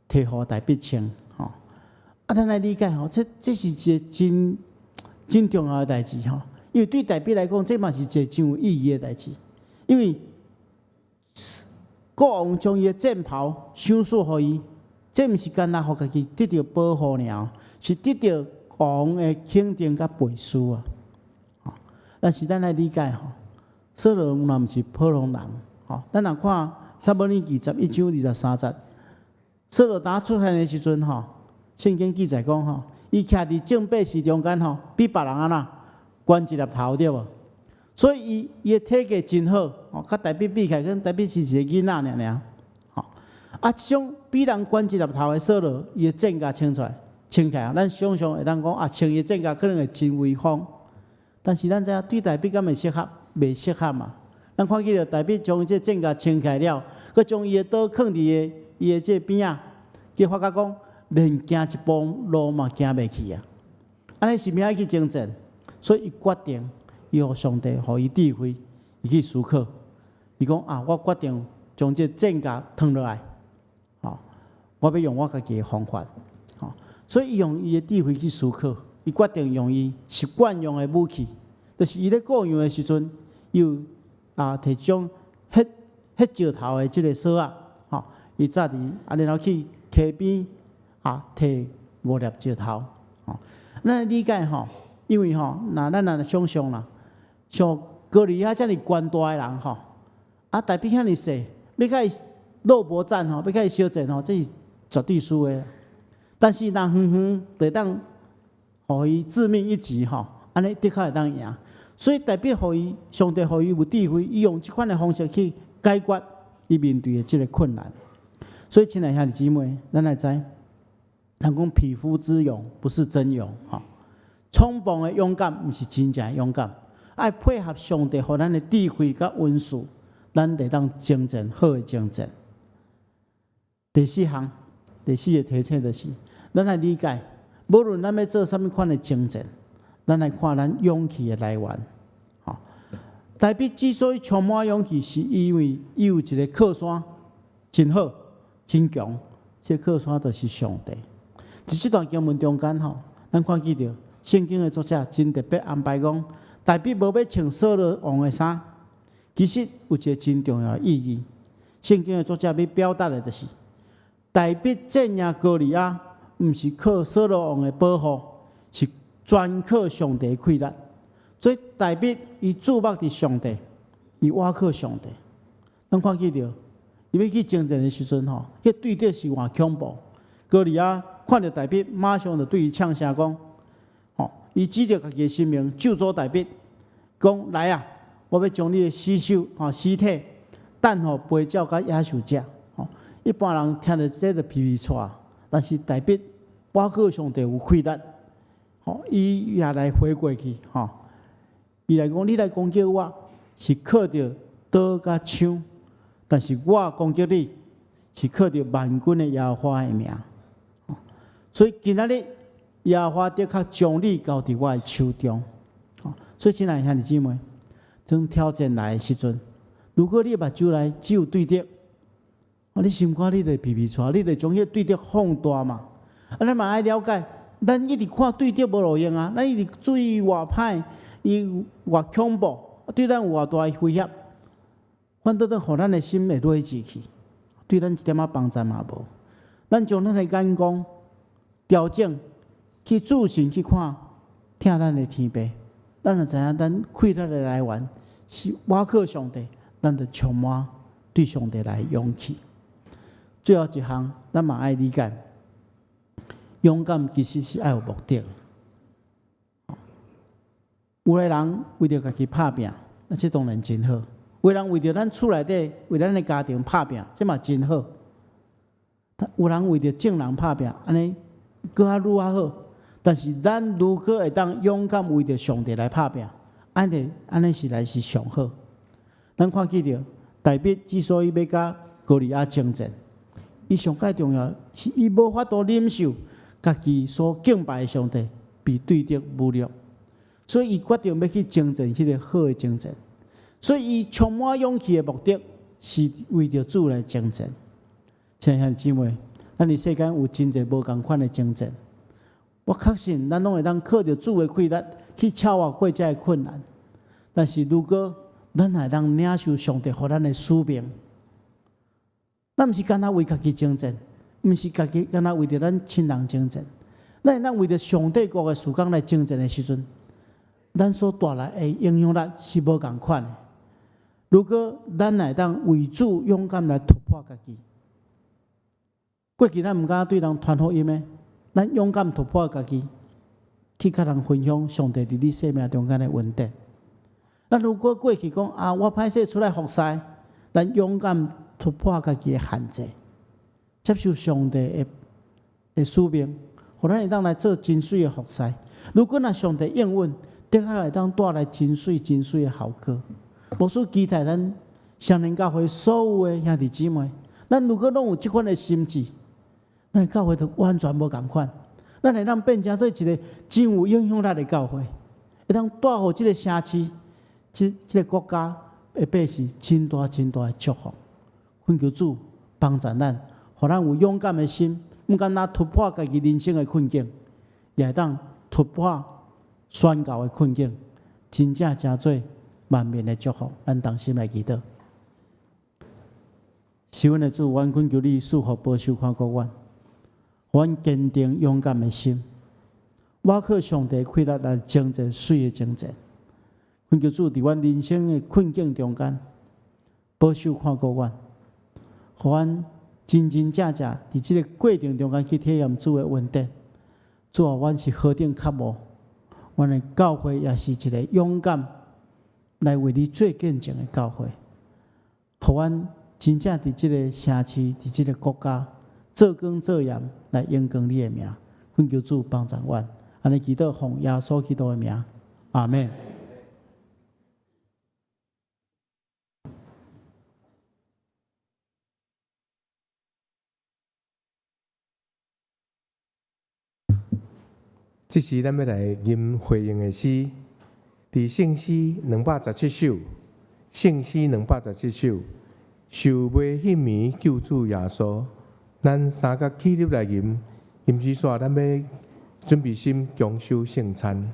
提予大衛穿，吼。啊，咱來理解吼，這是一个真真重要的代誌吼。因為對大衛來講，這嘛是一个真有意義的代誌。因為國王將伊的戰袍賞賜予伊，這毋是干焦予家己得著保護爾，是得著王的肯定佮背書啊。但是咱來理解吼，掃羅王嘛毋是普通人，吼。咱若看撒母耳記11章23節，掃羅當出現的時陣吼，聖經記載講吼，伊徛佇眾百姓中間吼，比別人按怎懸一粒頭對無？所以伊伊的體格真好，吼，佮大衛比起來，跟大衛是一个囡仔爾爾，吼。啊，這種比人懸一粒頭的掃羅，伊的戰甲穿出來，穿起來，咱想象會當講啊，穿伊的戰甲可能會真威風。但是咱知影對大衛敢會適合？袂適合嘛。咱看見著大衛將這戰甲穿起來了，閣將伊的刀囥佇伊的這邊仔，結發覺講連行一步路嘛行袂去啊。按呢是欲按怎去征戰？所以伊決定，伊予上帝予伊智慧，伊去思考。伊講啊，我決定將這戰甲脫落來，吼，我欲用我家己的方法，吼。所以伊用伊的智慧去思考，伊決定用伊習慣用的武器，就是伊咧顧羊的時陣，伊有啊提將彼彼石頭的這个索仔，吼，伊紮佇啊，然後去溪邊啊提五粒石頭，吼。咱來理解吼，因為吼，若咱若想象啦，像歌利亞遮爾懸大的人吼，啊，大衛遐爾細，欲共伊肉搏戰吼，欲共伊相戰吼，這是絕對輸的。但是若遠遠就會當予伊致命一擊吼，按呢的確會當贏。所以大衛予伊上帝予伊有智慧，伊用這款的方式去解決伊面對的這个困難。所以，親愛兄弟姊妹，咱來知，人講匹夫之勇不是真勇吼，衝動的勇敢毋是真正的勇敢，愛配合上帝予咱的智慧佮恩賜，咱會當征戰好的征戰。第四項，第四个提醒就是，咱來理解，無論咱欲做啥物款的征戰，咱來看咱勇氣的來源。吼，大衛之所以充滿勇氣，是因為伊有一个靠山，真好、真強。這个靠山就是上帝。佇這段經文中間吼，咱看見著聖經的作者真特別安排講，大衛無欲穿掃羅王的衫，其實有一个真重要的意義。聖經的作者欲表達的就是，大衛戰贏歌利亞，毋是靠掃羅王的保護，是全靠上帝的氣力。所以大衛伊注目佇上帝，伊倚靠上帝。咱看見著，伊欲去征戰的時陣吼，彼對敵是偌恐怖。歌利亞看著大衛，馬上就對伊嗆聲講：吼，伊指著家己的神明咒詛大衛，講來啊，我欲將你的屍首吼屍體擲予飛鳥佮野獸食。吼，一般人聽著這就皮皮掣，但是大衛倚靠上帝有氣力，吼，伊也來回過去，吼，伊來講，你來攻擊我是靠著刀佮槍，但是我攻擊你是靠著萬軍的耶和華的名。所以今仔日耶和華的確將你交佇我的手中。所以親愛的兄弟姊妹，當挑戰來的時陣，如果你目睭內只有對敵，你心肝你就皮皮掣，你就將彼個對敵放大嘛。啊，咱嘛愛了解，咱一直看對敵無路用啊，咱一直注意偌歹，伊偌恐怖，對咱有偌大的威脅，反倒轉予咱的心會累積去，對咱一點仔幫助嘛無。咱將咱的眼光調整，去注神去看，疼咱的天父，咱就知影咱氣力的來源是倚靠上帝，咱就充滿對上帝來勇氣。最後一項，咱嘛愛理解，勇敢其實是愛有目的的。有的人為著家己拍拚，啊，這當然真好；有的人為著咱厝內底，為咱的家庭拍拚，這嘛真好。有人為著眾人拍拚，按呢閣較愈較好。但是咱如果會當勇敢為著上帝來拍拚，按呢按呢實在是上好。咱看見著大衛之所以欲佮歌利亞爭戰，伊上蓋重要是伊無法度忍受家己所敬拜的上帝被對敵侮辱，所以伊決定欲去爭戰彼個好的爭戰。所以伊充滿勇氣的目的是為著主來爭戰。親愛的姊妹，咱佇世間有真濟無仝款的爭戰，我確信咱攏會當靠著主的氣力去超越過這个困難。但是如果咱會當領受上帝予咱的使命，咱毋是干焦為家己爭戰，毋是家己干焦為著咱親人爭戰，咱會當為著上帝國的事工來爭戰的時陣，咱所帶來的影響力是無仝款的。如果咱會當為主勇敢來突破家己，過去咱毋敢對人傳福音的，咱勇敢突破家己，去共人分享上帝佇你生命中間的恩典。咱如果過去講啊，我歹勢出來服侍，咱勇敢突破家己的限制，接受上帝的的使命，予咱會當來做真媠的服侍。如果若上帝應允，的確會當帶來真媠真媠的效果。牧師期待咱雙連教會所有的兄弟姊妹，咱如果攏有這款的心志，咱的教會就完全無仝款。咱會當變成做一个真有影響力的教會，會當帶予這个城市、這這个國家的百姓真大真大的祝福。懇求主幫助咱，予咱有勇敢的心，毋干焦突破家己人生的困境，也會當突破宣教的困境，真正成做萬民的祝福。咱同心來祈禱。是阮的主，阮懇求你賜福保守看顧阮，予阮堅定勇敢的心，倚靠上帝氣力來爭戰媠的爭戰。懇求主佇阮人生的困境中間，保守看顧阮，予阮真真正正佇這个過程中間去體驗主的恩典。主啊，阮是何等渴慕，阮的教會也是一个勇敢來為你做見證的教會，予阮真正佇這个城市、佇這个國家做光做鹽來榮光你的名。懇求主幫助阮，按呢祈禱奉耶穌基督的名，阿們。這時，咱欲來吟回應的詩，佇聖詩217首，聖詩217首，受賣彼暝救主耶穌，咱三角起立來吟，吟詩煞咱欲準備心共守聖餐。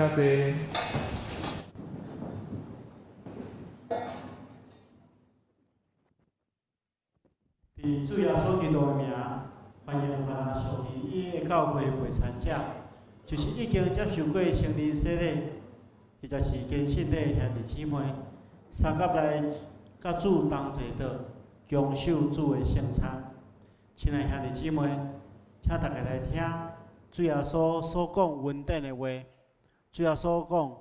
請坐。佇主耶穌基督的名，歡迎凡屬佇伊的教會陪餐者，就是已經接受過聖靈洗禮，或者是堅信的兄弟姊妹，相佮來佮主同齊桌，共受主的聖餐。親愛兄弟姊妹，請大家來聽主耶穌所講恩典的話。主耶穌講：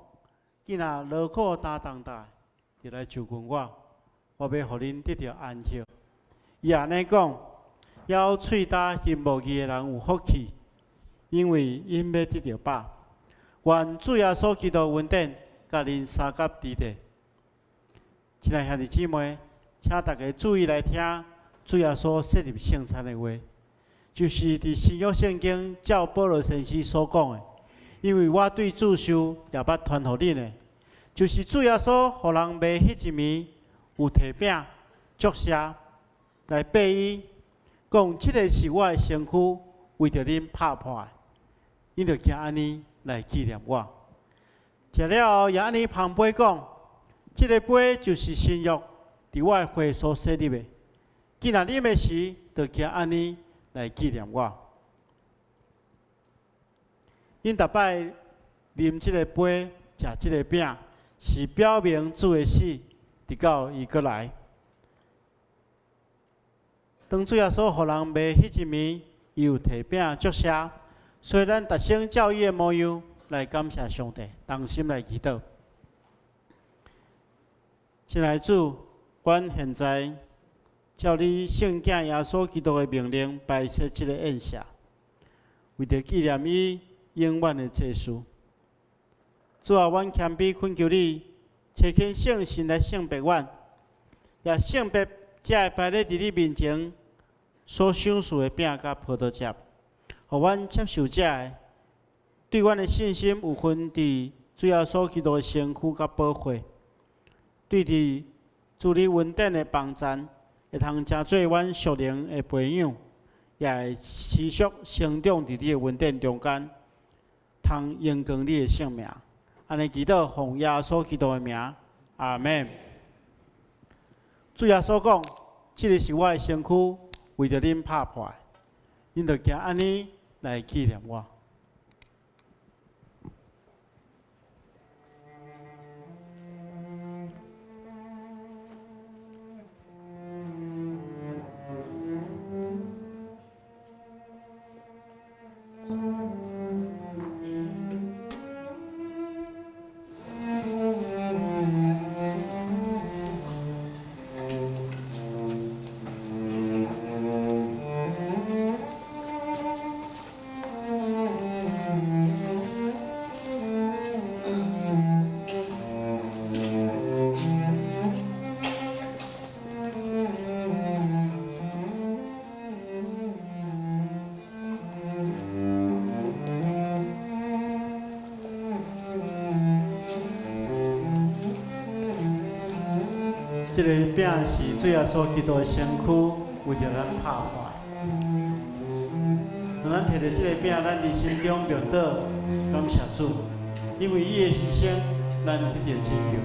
囝若勞苦擔重擔，就來就近我，我欲予恁得著安息。伊按呢講，枵喙焦行無義的人有福氣，因為𪜶欲得著飽。願主耶穌基督恩典，佮恁相佮佇咧。親愛兄弟姊妹，請大家注意來聽主耶穌設立聖餐的話，就是佇新約聖經照保羅先生所講的。因為我對主受，也捌傳予恁的，就是主耶穌予人賣彼一暝，有提餅、祝謝來擘伊，講這个是我的身軀，為著恁拍破的，恁著行按呢來紀念我。食了後，也按呢捧杯講，這个杯就是新約，佇我的血所設立的。既若啉的時，就行按呢來紀念我。恁逐擺啉這个杯，食這个餅，是表明主的死，直到伊閣來。當主耶穌予人賣彼一暝，伊有提餅祝謝，所以咱逐先照伊的模樣來感謝上帝，同心來祈禱。親愛主，阮現在照你聖子耶穌基督的命令擺設這个宴席，為著紀念伊永遠的祭司。主啊，阮謙卑懇求你，差遣聖神來聖別阮，也聖別這个擺咧佇你面前所賞賜的餅佮葡萄汁，予阮接受這个，對阮的信心有份佇主耶穌基督的身軀佮寶血，對佇主你恩典的幫贊，會通成做阮屬靈的培養，也會持續成長佇你的恩典中間，通榮光你的聖名。按呢祈禱，奉耶穌基督的名，阿們。主耶穌講：這个是我的身軀，為著恁拍破的，恁著行按呢來紀念我。這个餅是主耶穌基督的身軀，為著咱拍破。當咱提著這个餅，咱佇心中默禱，感謝主，因為伊的犧牲，咱得著拯救。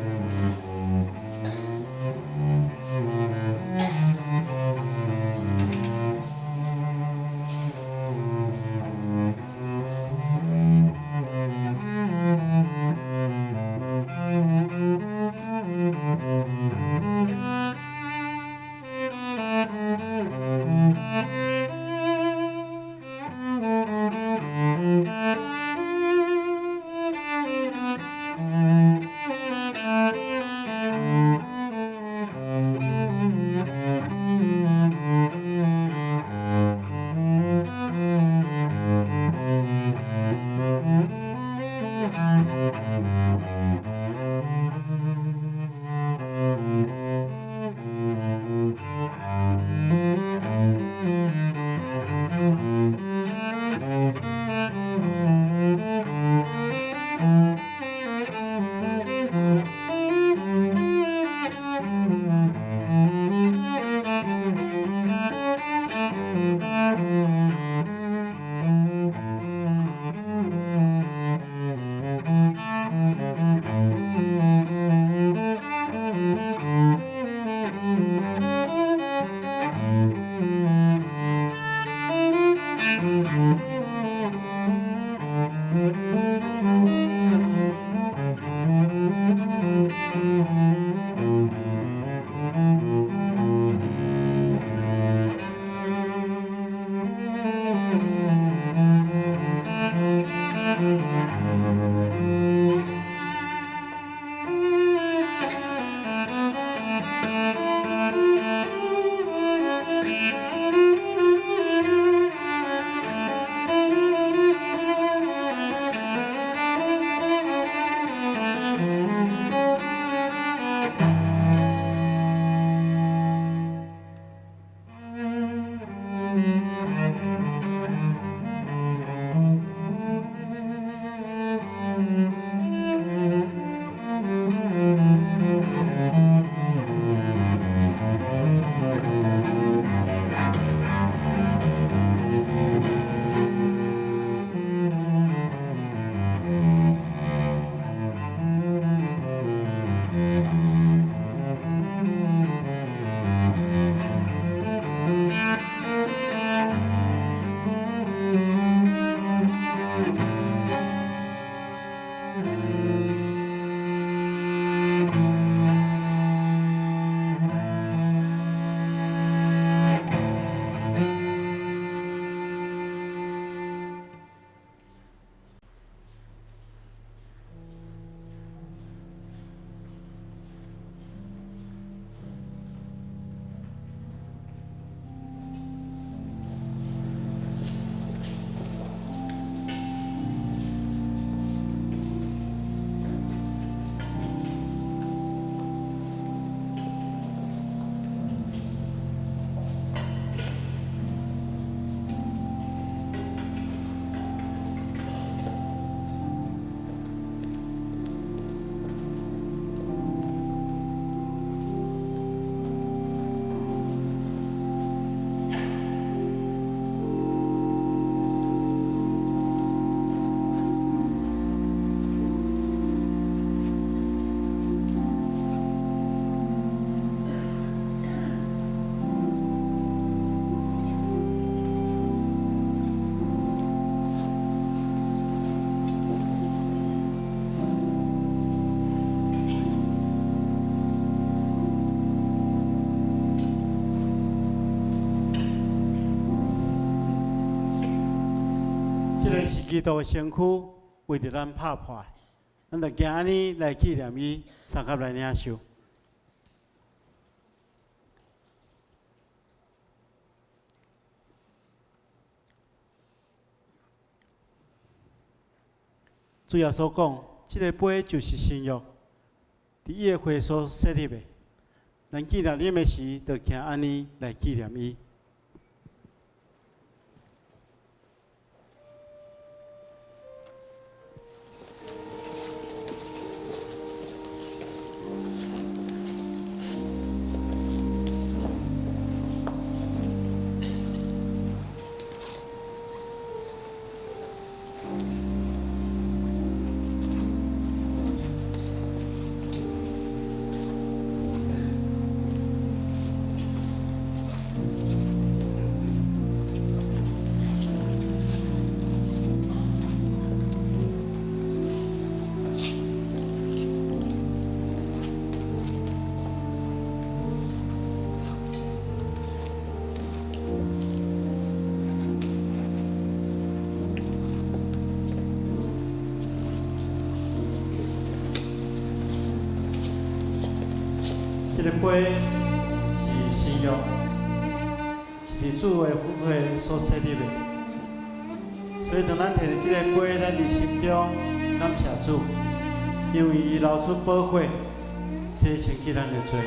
基督的身軀為著咱拍破，咱就行按呢來紀念伊，相佮來領受。主耶穌講，這个杯就是新約，佇伊的血所設立的。咱紀念啉的時，就行按呢來紀念伊。這个杯是新約，是佇主的血所設立的。所以當咱提著這个杯，咱佇心中感謝主，因為伊流出寶血，洗清去咱的罪。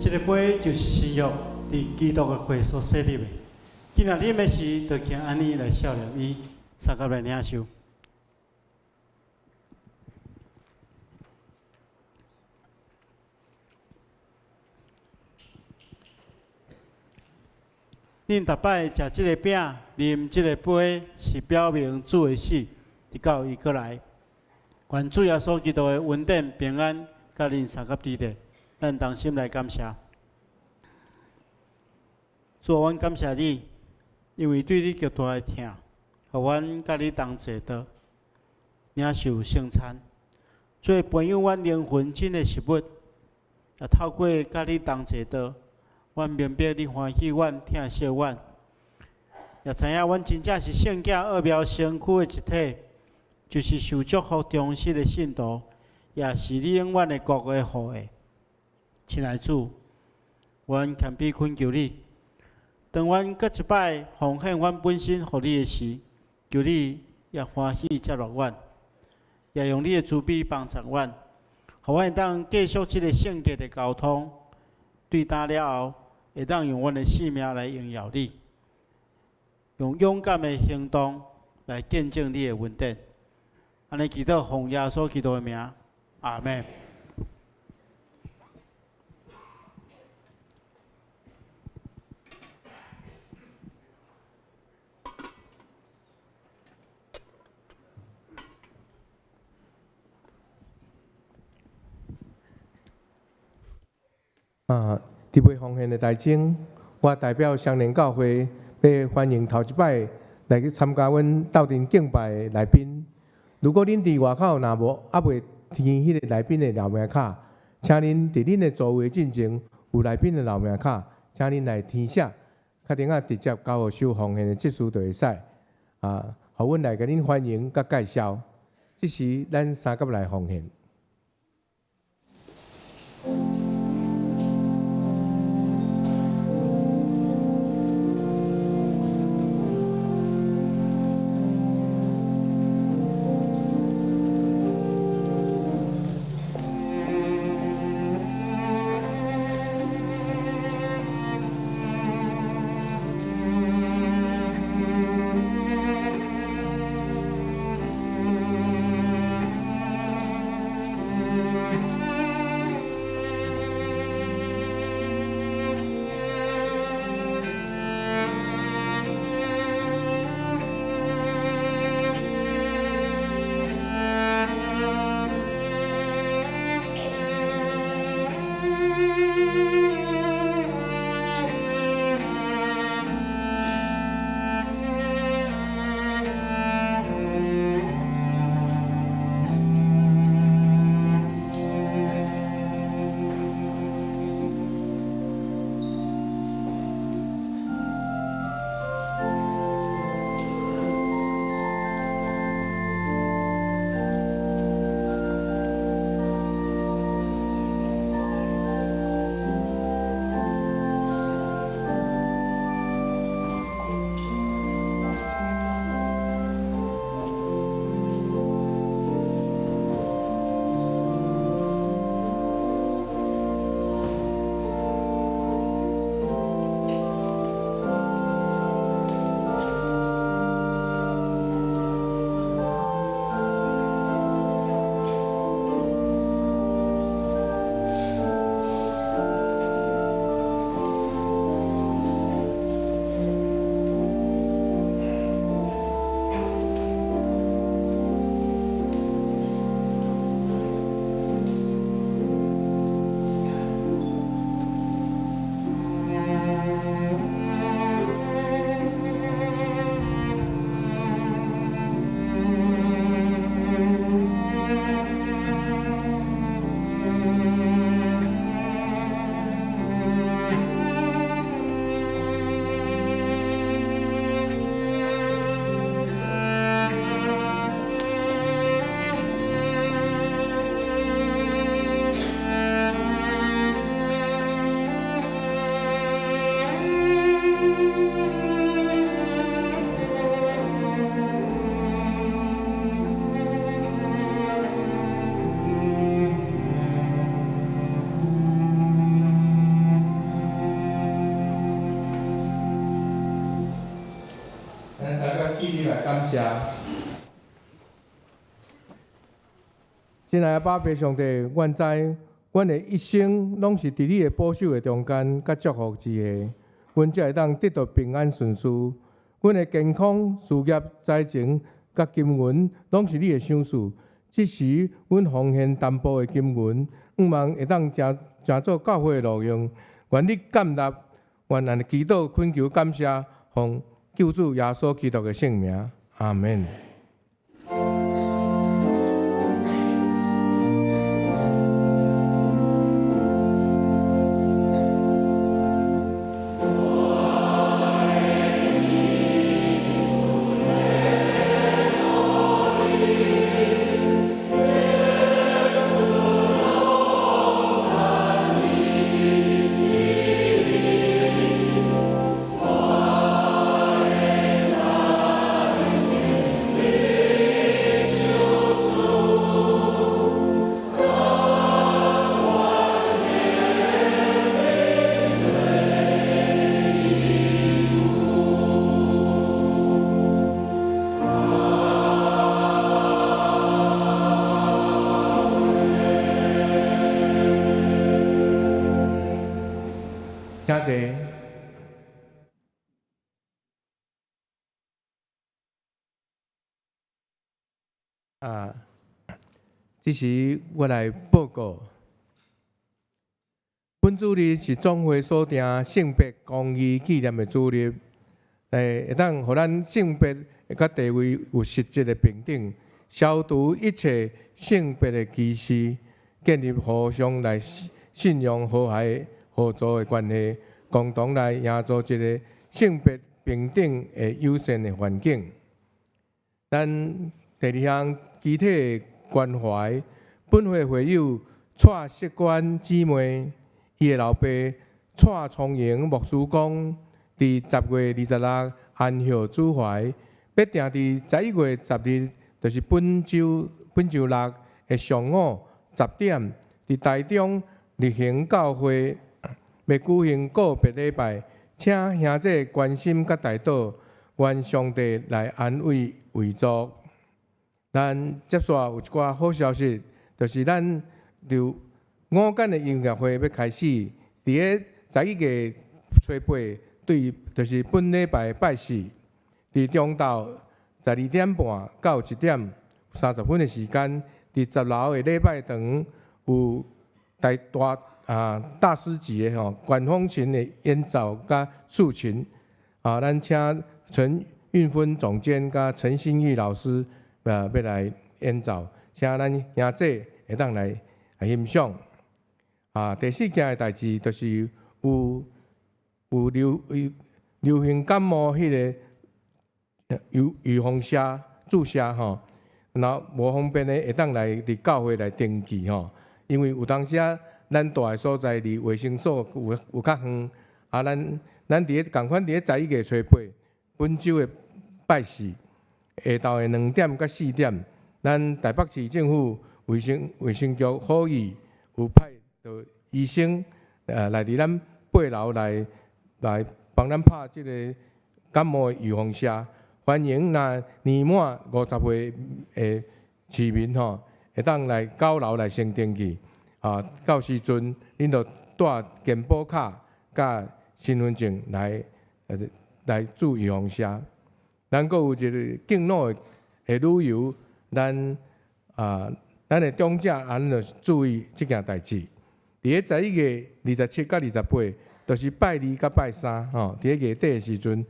這个杯就是新約，佇基督的血所設立的。今仔啉的時，就行按呢來數念伊，相佮來領受。恁逐擺食這个餅、啉這个杯，是表明主的死，直到伊閣來。願主耶穌基督的恩典平安，佮恁相佮佇咧，咱同心來感謝。主，阮感謝你，因為對你極大的疼，予阮佮你同齊的領受聖餐，做培養阮靈魂新的食物。也透過佮你同齊的，阮明白你歡喜阮、疼惜阮，也知影阮真正是聖潔奧妙身軀的一體，就是受祝福忠實的信徒，也是你永遠的國的後裔。親愛主，阮謙卑懇求你，當阮閣一擺奉獻阮本身予你的時，求你也歡喜接納阮，也用你的慈悲幫助阮，予阮會當繼續這个聖潔的交通。對今了後，會當用阮的性命來榮耀你，用勇敢的行動來見證你的恩典。按呢祈禱，奉耶穌基督的名，阿們。啊！佇未奉獻的台前，我代表雙連教會，欲歡迎頭一擺來去參加阮鬥陣敬拜的來賓。如果恁佇外口若無猶未填彼个來賓的留名卡，請恁佇恁的座位進前有來賓的留名卡，請恁來填寫，確定啊直接交予收奉獻的執事就會使。啊，予阮來共恁歡迎佮介紹。這時，咱相佮來奉獻。謝。親愛的阿爸父上帝，阮知阮的一生攏是佇你的保守的中間，佮祝福之下，阮才會當得到平安順遂。阮的健康、事業、財情佮金銀，攏是你的賞賜。這時，阮奉獻淡薄的金銀，向望會當成成做教會的路用。願你感納，願按呢祈禱懇求感謝，奉救主耶穌基督的聖名，阿門。請坐。啊，這時我來報告，本主日是總會所定性別公義紀念的主日，會當予咱性別佮地位有實質的平等，消除一切性別的歧視，建立互相來信仰和諧合作的關係，共同來營造一個性別平等的友善的環境。咱第二項肢體的關懷，本會會友蔡淑娟姊妹，伊的老爸蔡聰榮牧師講，佇10月26安息主懷，欲訂佇11月10日，就是本週本週六的上午10點，佇台中日行教會欲舉行告別禮拜，請兄弟關心佮代禱，願上帝來安慰遺族。咱接續有一寡好消息，就是咱就五間的音樂會欲開始，佇咧11月初8，對，就是本禮拜拜四，佇中晝12點半到1點30分的時間，佇10樓的禮拜堂有大大啊大師級的吼管風琴的演奏佮豎琴，啊，咱請陳運芬總監佮陳新玉老師啊，欲來演奏，請咱兄弟會當來欣賞。啊，第四件的代誌就是有有流流行感冒彼个預預防射注射吼，若無方便的會當來佇教會來登記吼，因為有當時啊，咱蹛的所在離衛生所有有較遠，啊，咱咱佇咧仝款佇咧11月初8，本週的拜四下晝的2點到4點，咱台北市政府衛生衛生局呼籲有派著醫生來佇咱8樓來來幫咱拍這个感冒的預防射，歡迎若年滿50歲的市民吼，會當來9樓來先登記，啊，到時陣恁就帶健保卡佮身份證來來注預防射。咱閣有一个敬老的旅遊，咱啊，咱的長者啊，咱就注意這件代誌。佇咧11月27佮28，就是拜二佮拜三吼，佇咧月底的時陣，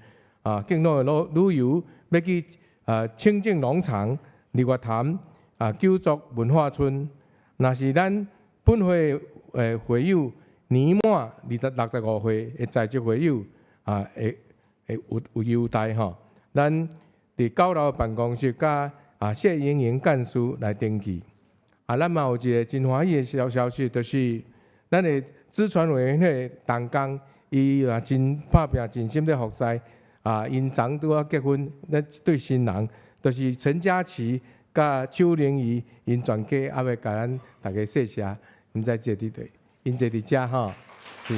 啊，敬老的旅旅遊欲去啊清境農場、日月潭啊九族文化村。若是咱本會的會友年滿二十65歲的在職會友啊，會會有有優待吼。咱佇9樓辦公室佮啊謝英瑩幹事來登記。啊，咱嘛有一个真歡喜的小消息，就是咱的資傳委員會同工，伊也真拍拚、盡心咧服侍。啊，𪜶昨拄仔結婚，咱一對新人，就是陳嘉琪佮邱玲儀，𪜶全家猶未共咱大家謝謝，毋知坐佇佗，𪜶坐佇遮吼，是，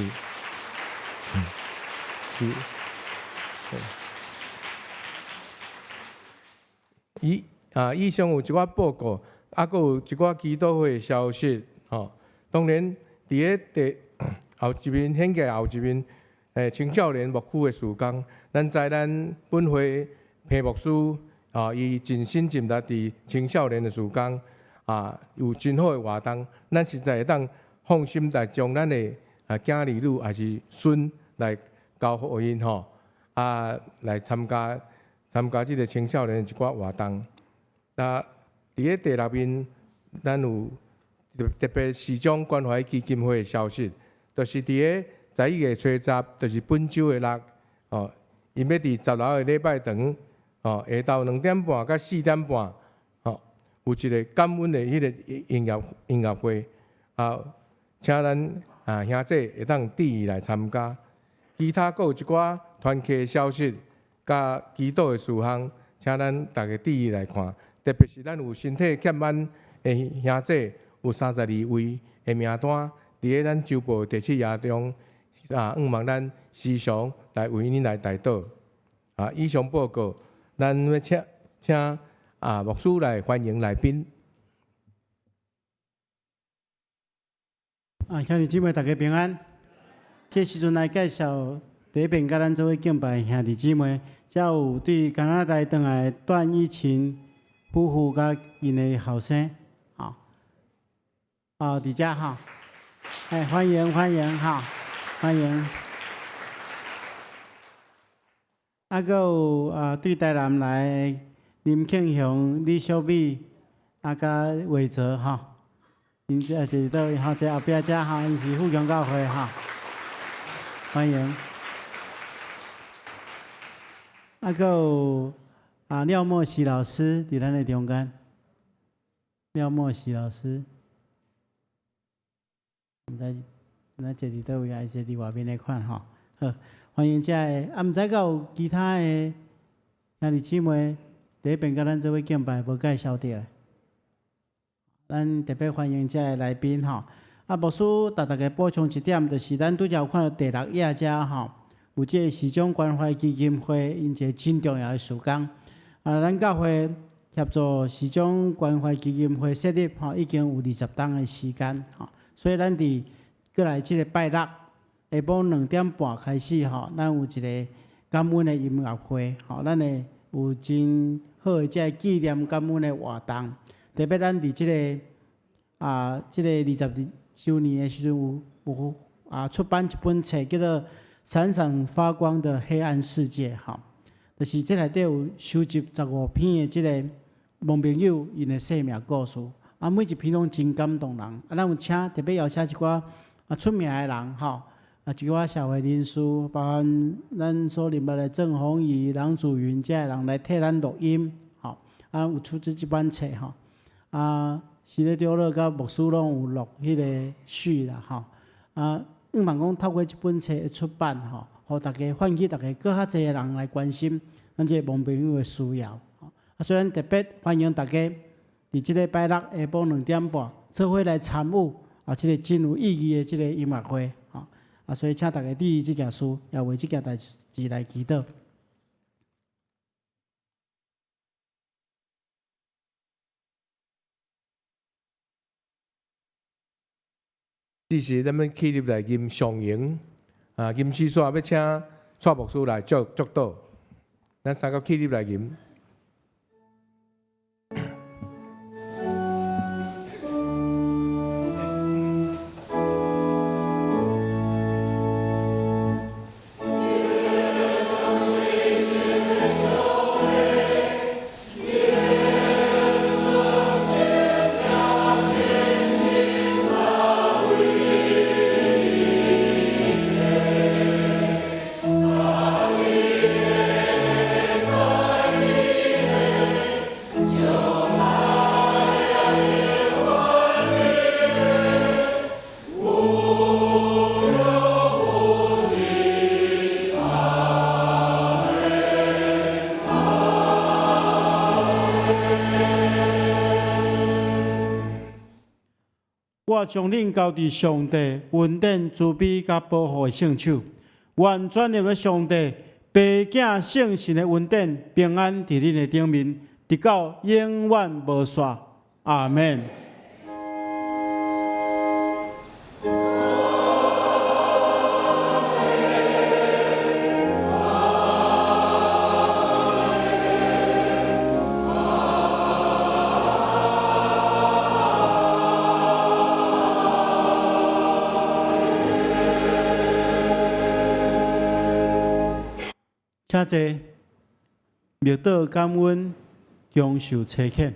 是。以上有一寡報告，閣有一寡祈禱會的消息，吼。當然，佇咧第後一面顯過後一面，青少年牧區的事工，咱知咱本會彭牧師，伊盡心盡力佇青少年的事工，有真好的活動，咱實在會當放心來將咱的囝兒女抑是孫來交予𪜶吼，來參加這个青少年的一寡活動。那佇咧第六面，咱有特別市長關懷基金會的消息，就是佇咧11月初10，就是本週的六，𪜶欲佇十樓的禮拜堂，下晝2點半到4點半，有一个感恩的彼个音樂會，請咱兄弟會當致意來參加。其他閣有一寡團契的消息，佮祈禱的事項，請咱逐家致意來看。特別是咱有身體欠安的兄弟，有32位的名單，佇咧咱週報第七頁中，向望咱時常來為𪜶來代禱。以上報告，咱欲請牧師來歡迎來賓。兄弟姊妹，大家平安。這時陣來介紹第一遍佮咱做伙敬拜的兄弟姊妹，遮有對加拿大轉來段以琴夫婦佮𪜶的後生，佇遮吼，歡迎歡迎哈，歡迎。閣有對台南來的林慶雄、李淑美，佮偉哲吼，𪜶這是佗位吼，這後壁遮吼，𪜶是富強教會吼，歡迎。閣有廖莫喜老師佇咱的中間，廖莫喜老師，毋知毋知坐佇佗位，還是佇外面的款吼。好，歡迎遮个，毋知閣有其他的兄弟姊妹佇彼邊佮咱做伙敬拜無介紹著的，咱特別歡迎遮个來賓吼。牧師逐逐家補充一點，就是咱拄才有看著第六頁遮吼，有這个市長關懷基金會，𪜶一个真重要的事工。咱教會協助市長關懷基金會設立吼，已經有20冬的時間吼，所以咱佇過來這个拜六下晡2點半開始吼，咱有一个感恩的音樂會吼，咱會有真好的這个紀念感恩的活動。特別咱佇這个20週年的時陣，有出版一本冊，叫做《閃閃發光的黑暗世界》吼，就是這內底有收集15篇的這个盲朋友𪜶的生命故事，每一篇攏真感動人。咱有請特別邀請一寡出名的人吼，一寡社會人士，包含咱所認捌的鄭弘儀、郎祖筠這个人來替咱錄音，吼，有出這本冊吼，時咧長老佮牧師攏有錄彼个序啦，吼，向望講透過這本冊的出版吼，予大家喚起大家閣較濟的人來關心咱這个盲朋友的需要。所以咱特別歡迎大家佇這个拜六下晡2點半做伙來參與這个真有意義的這个音樂會，吼，所以請大家注意這件事，也為這件代誌來祈禱。這時，咱欲起立來吟上詠，吟詩煞欲請蔡牧師來祝禱，咱三個起立來吟。我將恁交佇上帝恩典、慈悲佮保護的聖手，願全能的上帝、父、囝、聖神的恩典平安佇恁的頂面，直到永遠無煞。阿們。請坐，默禱感恩，享受差遣。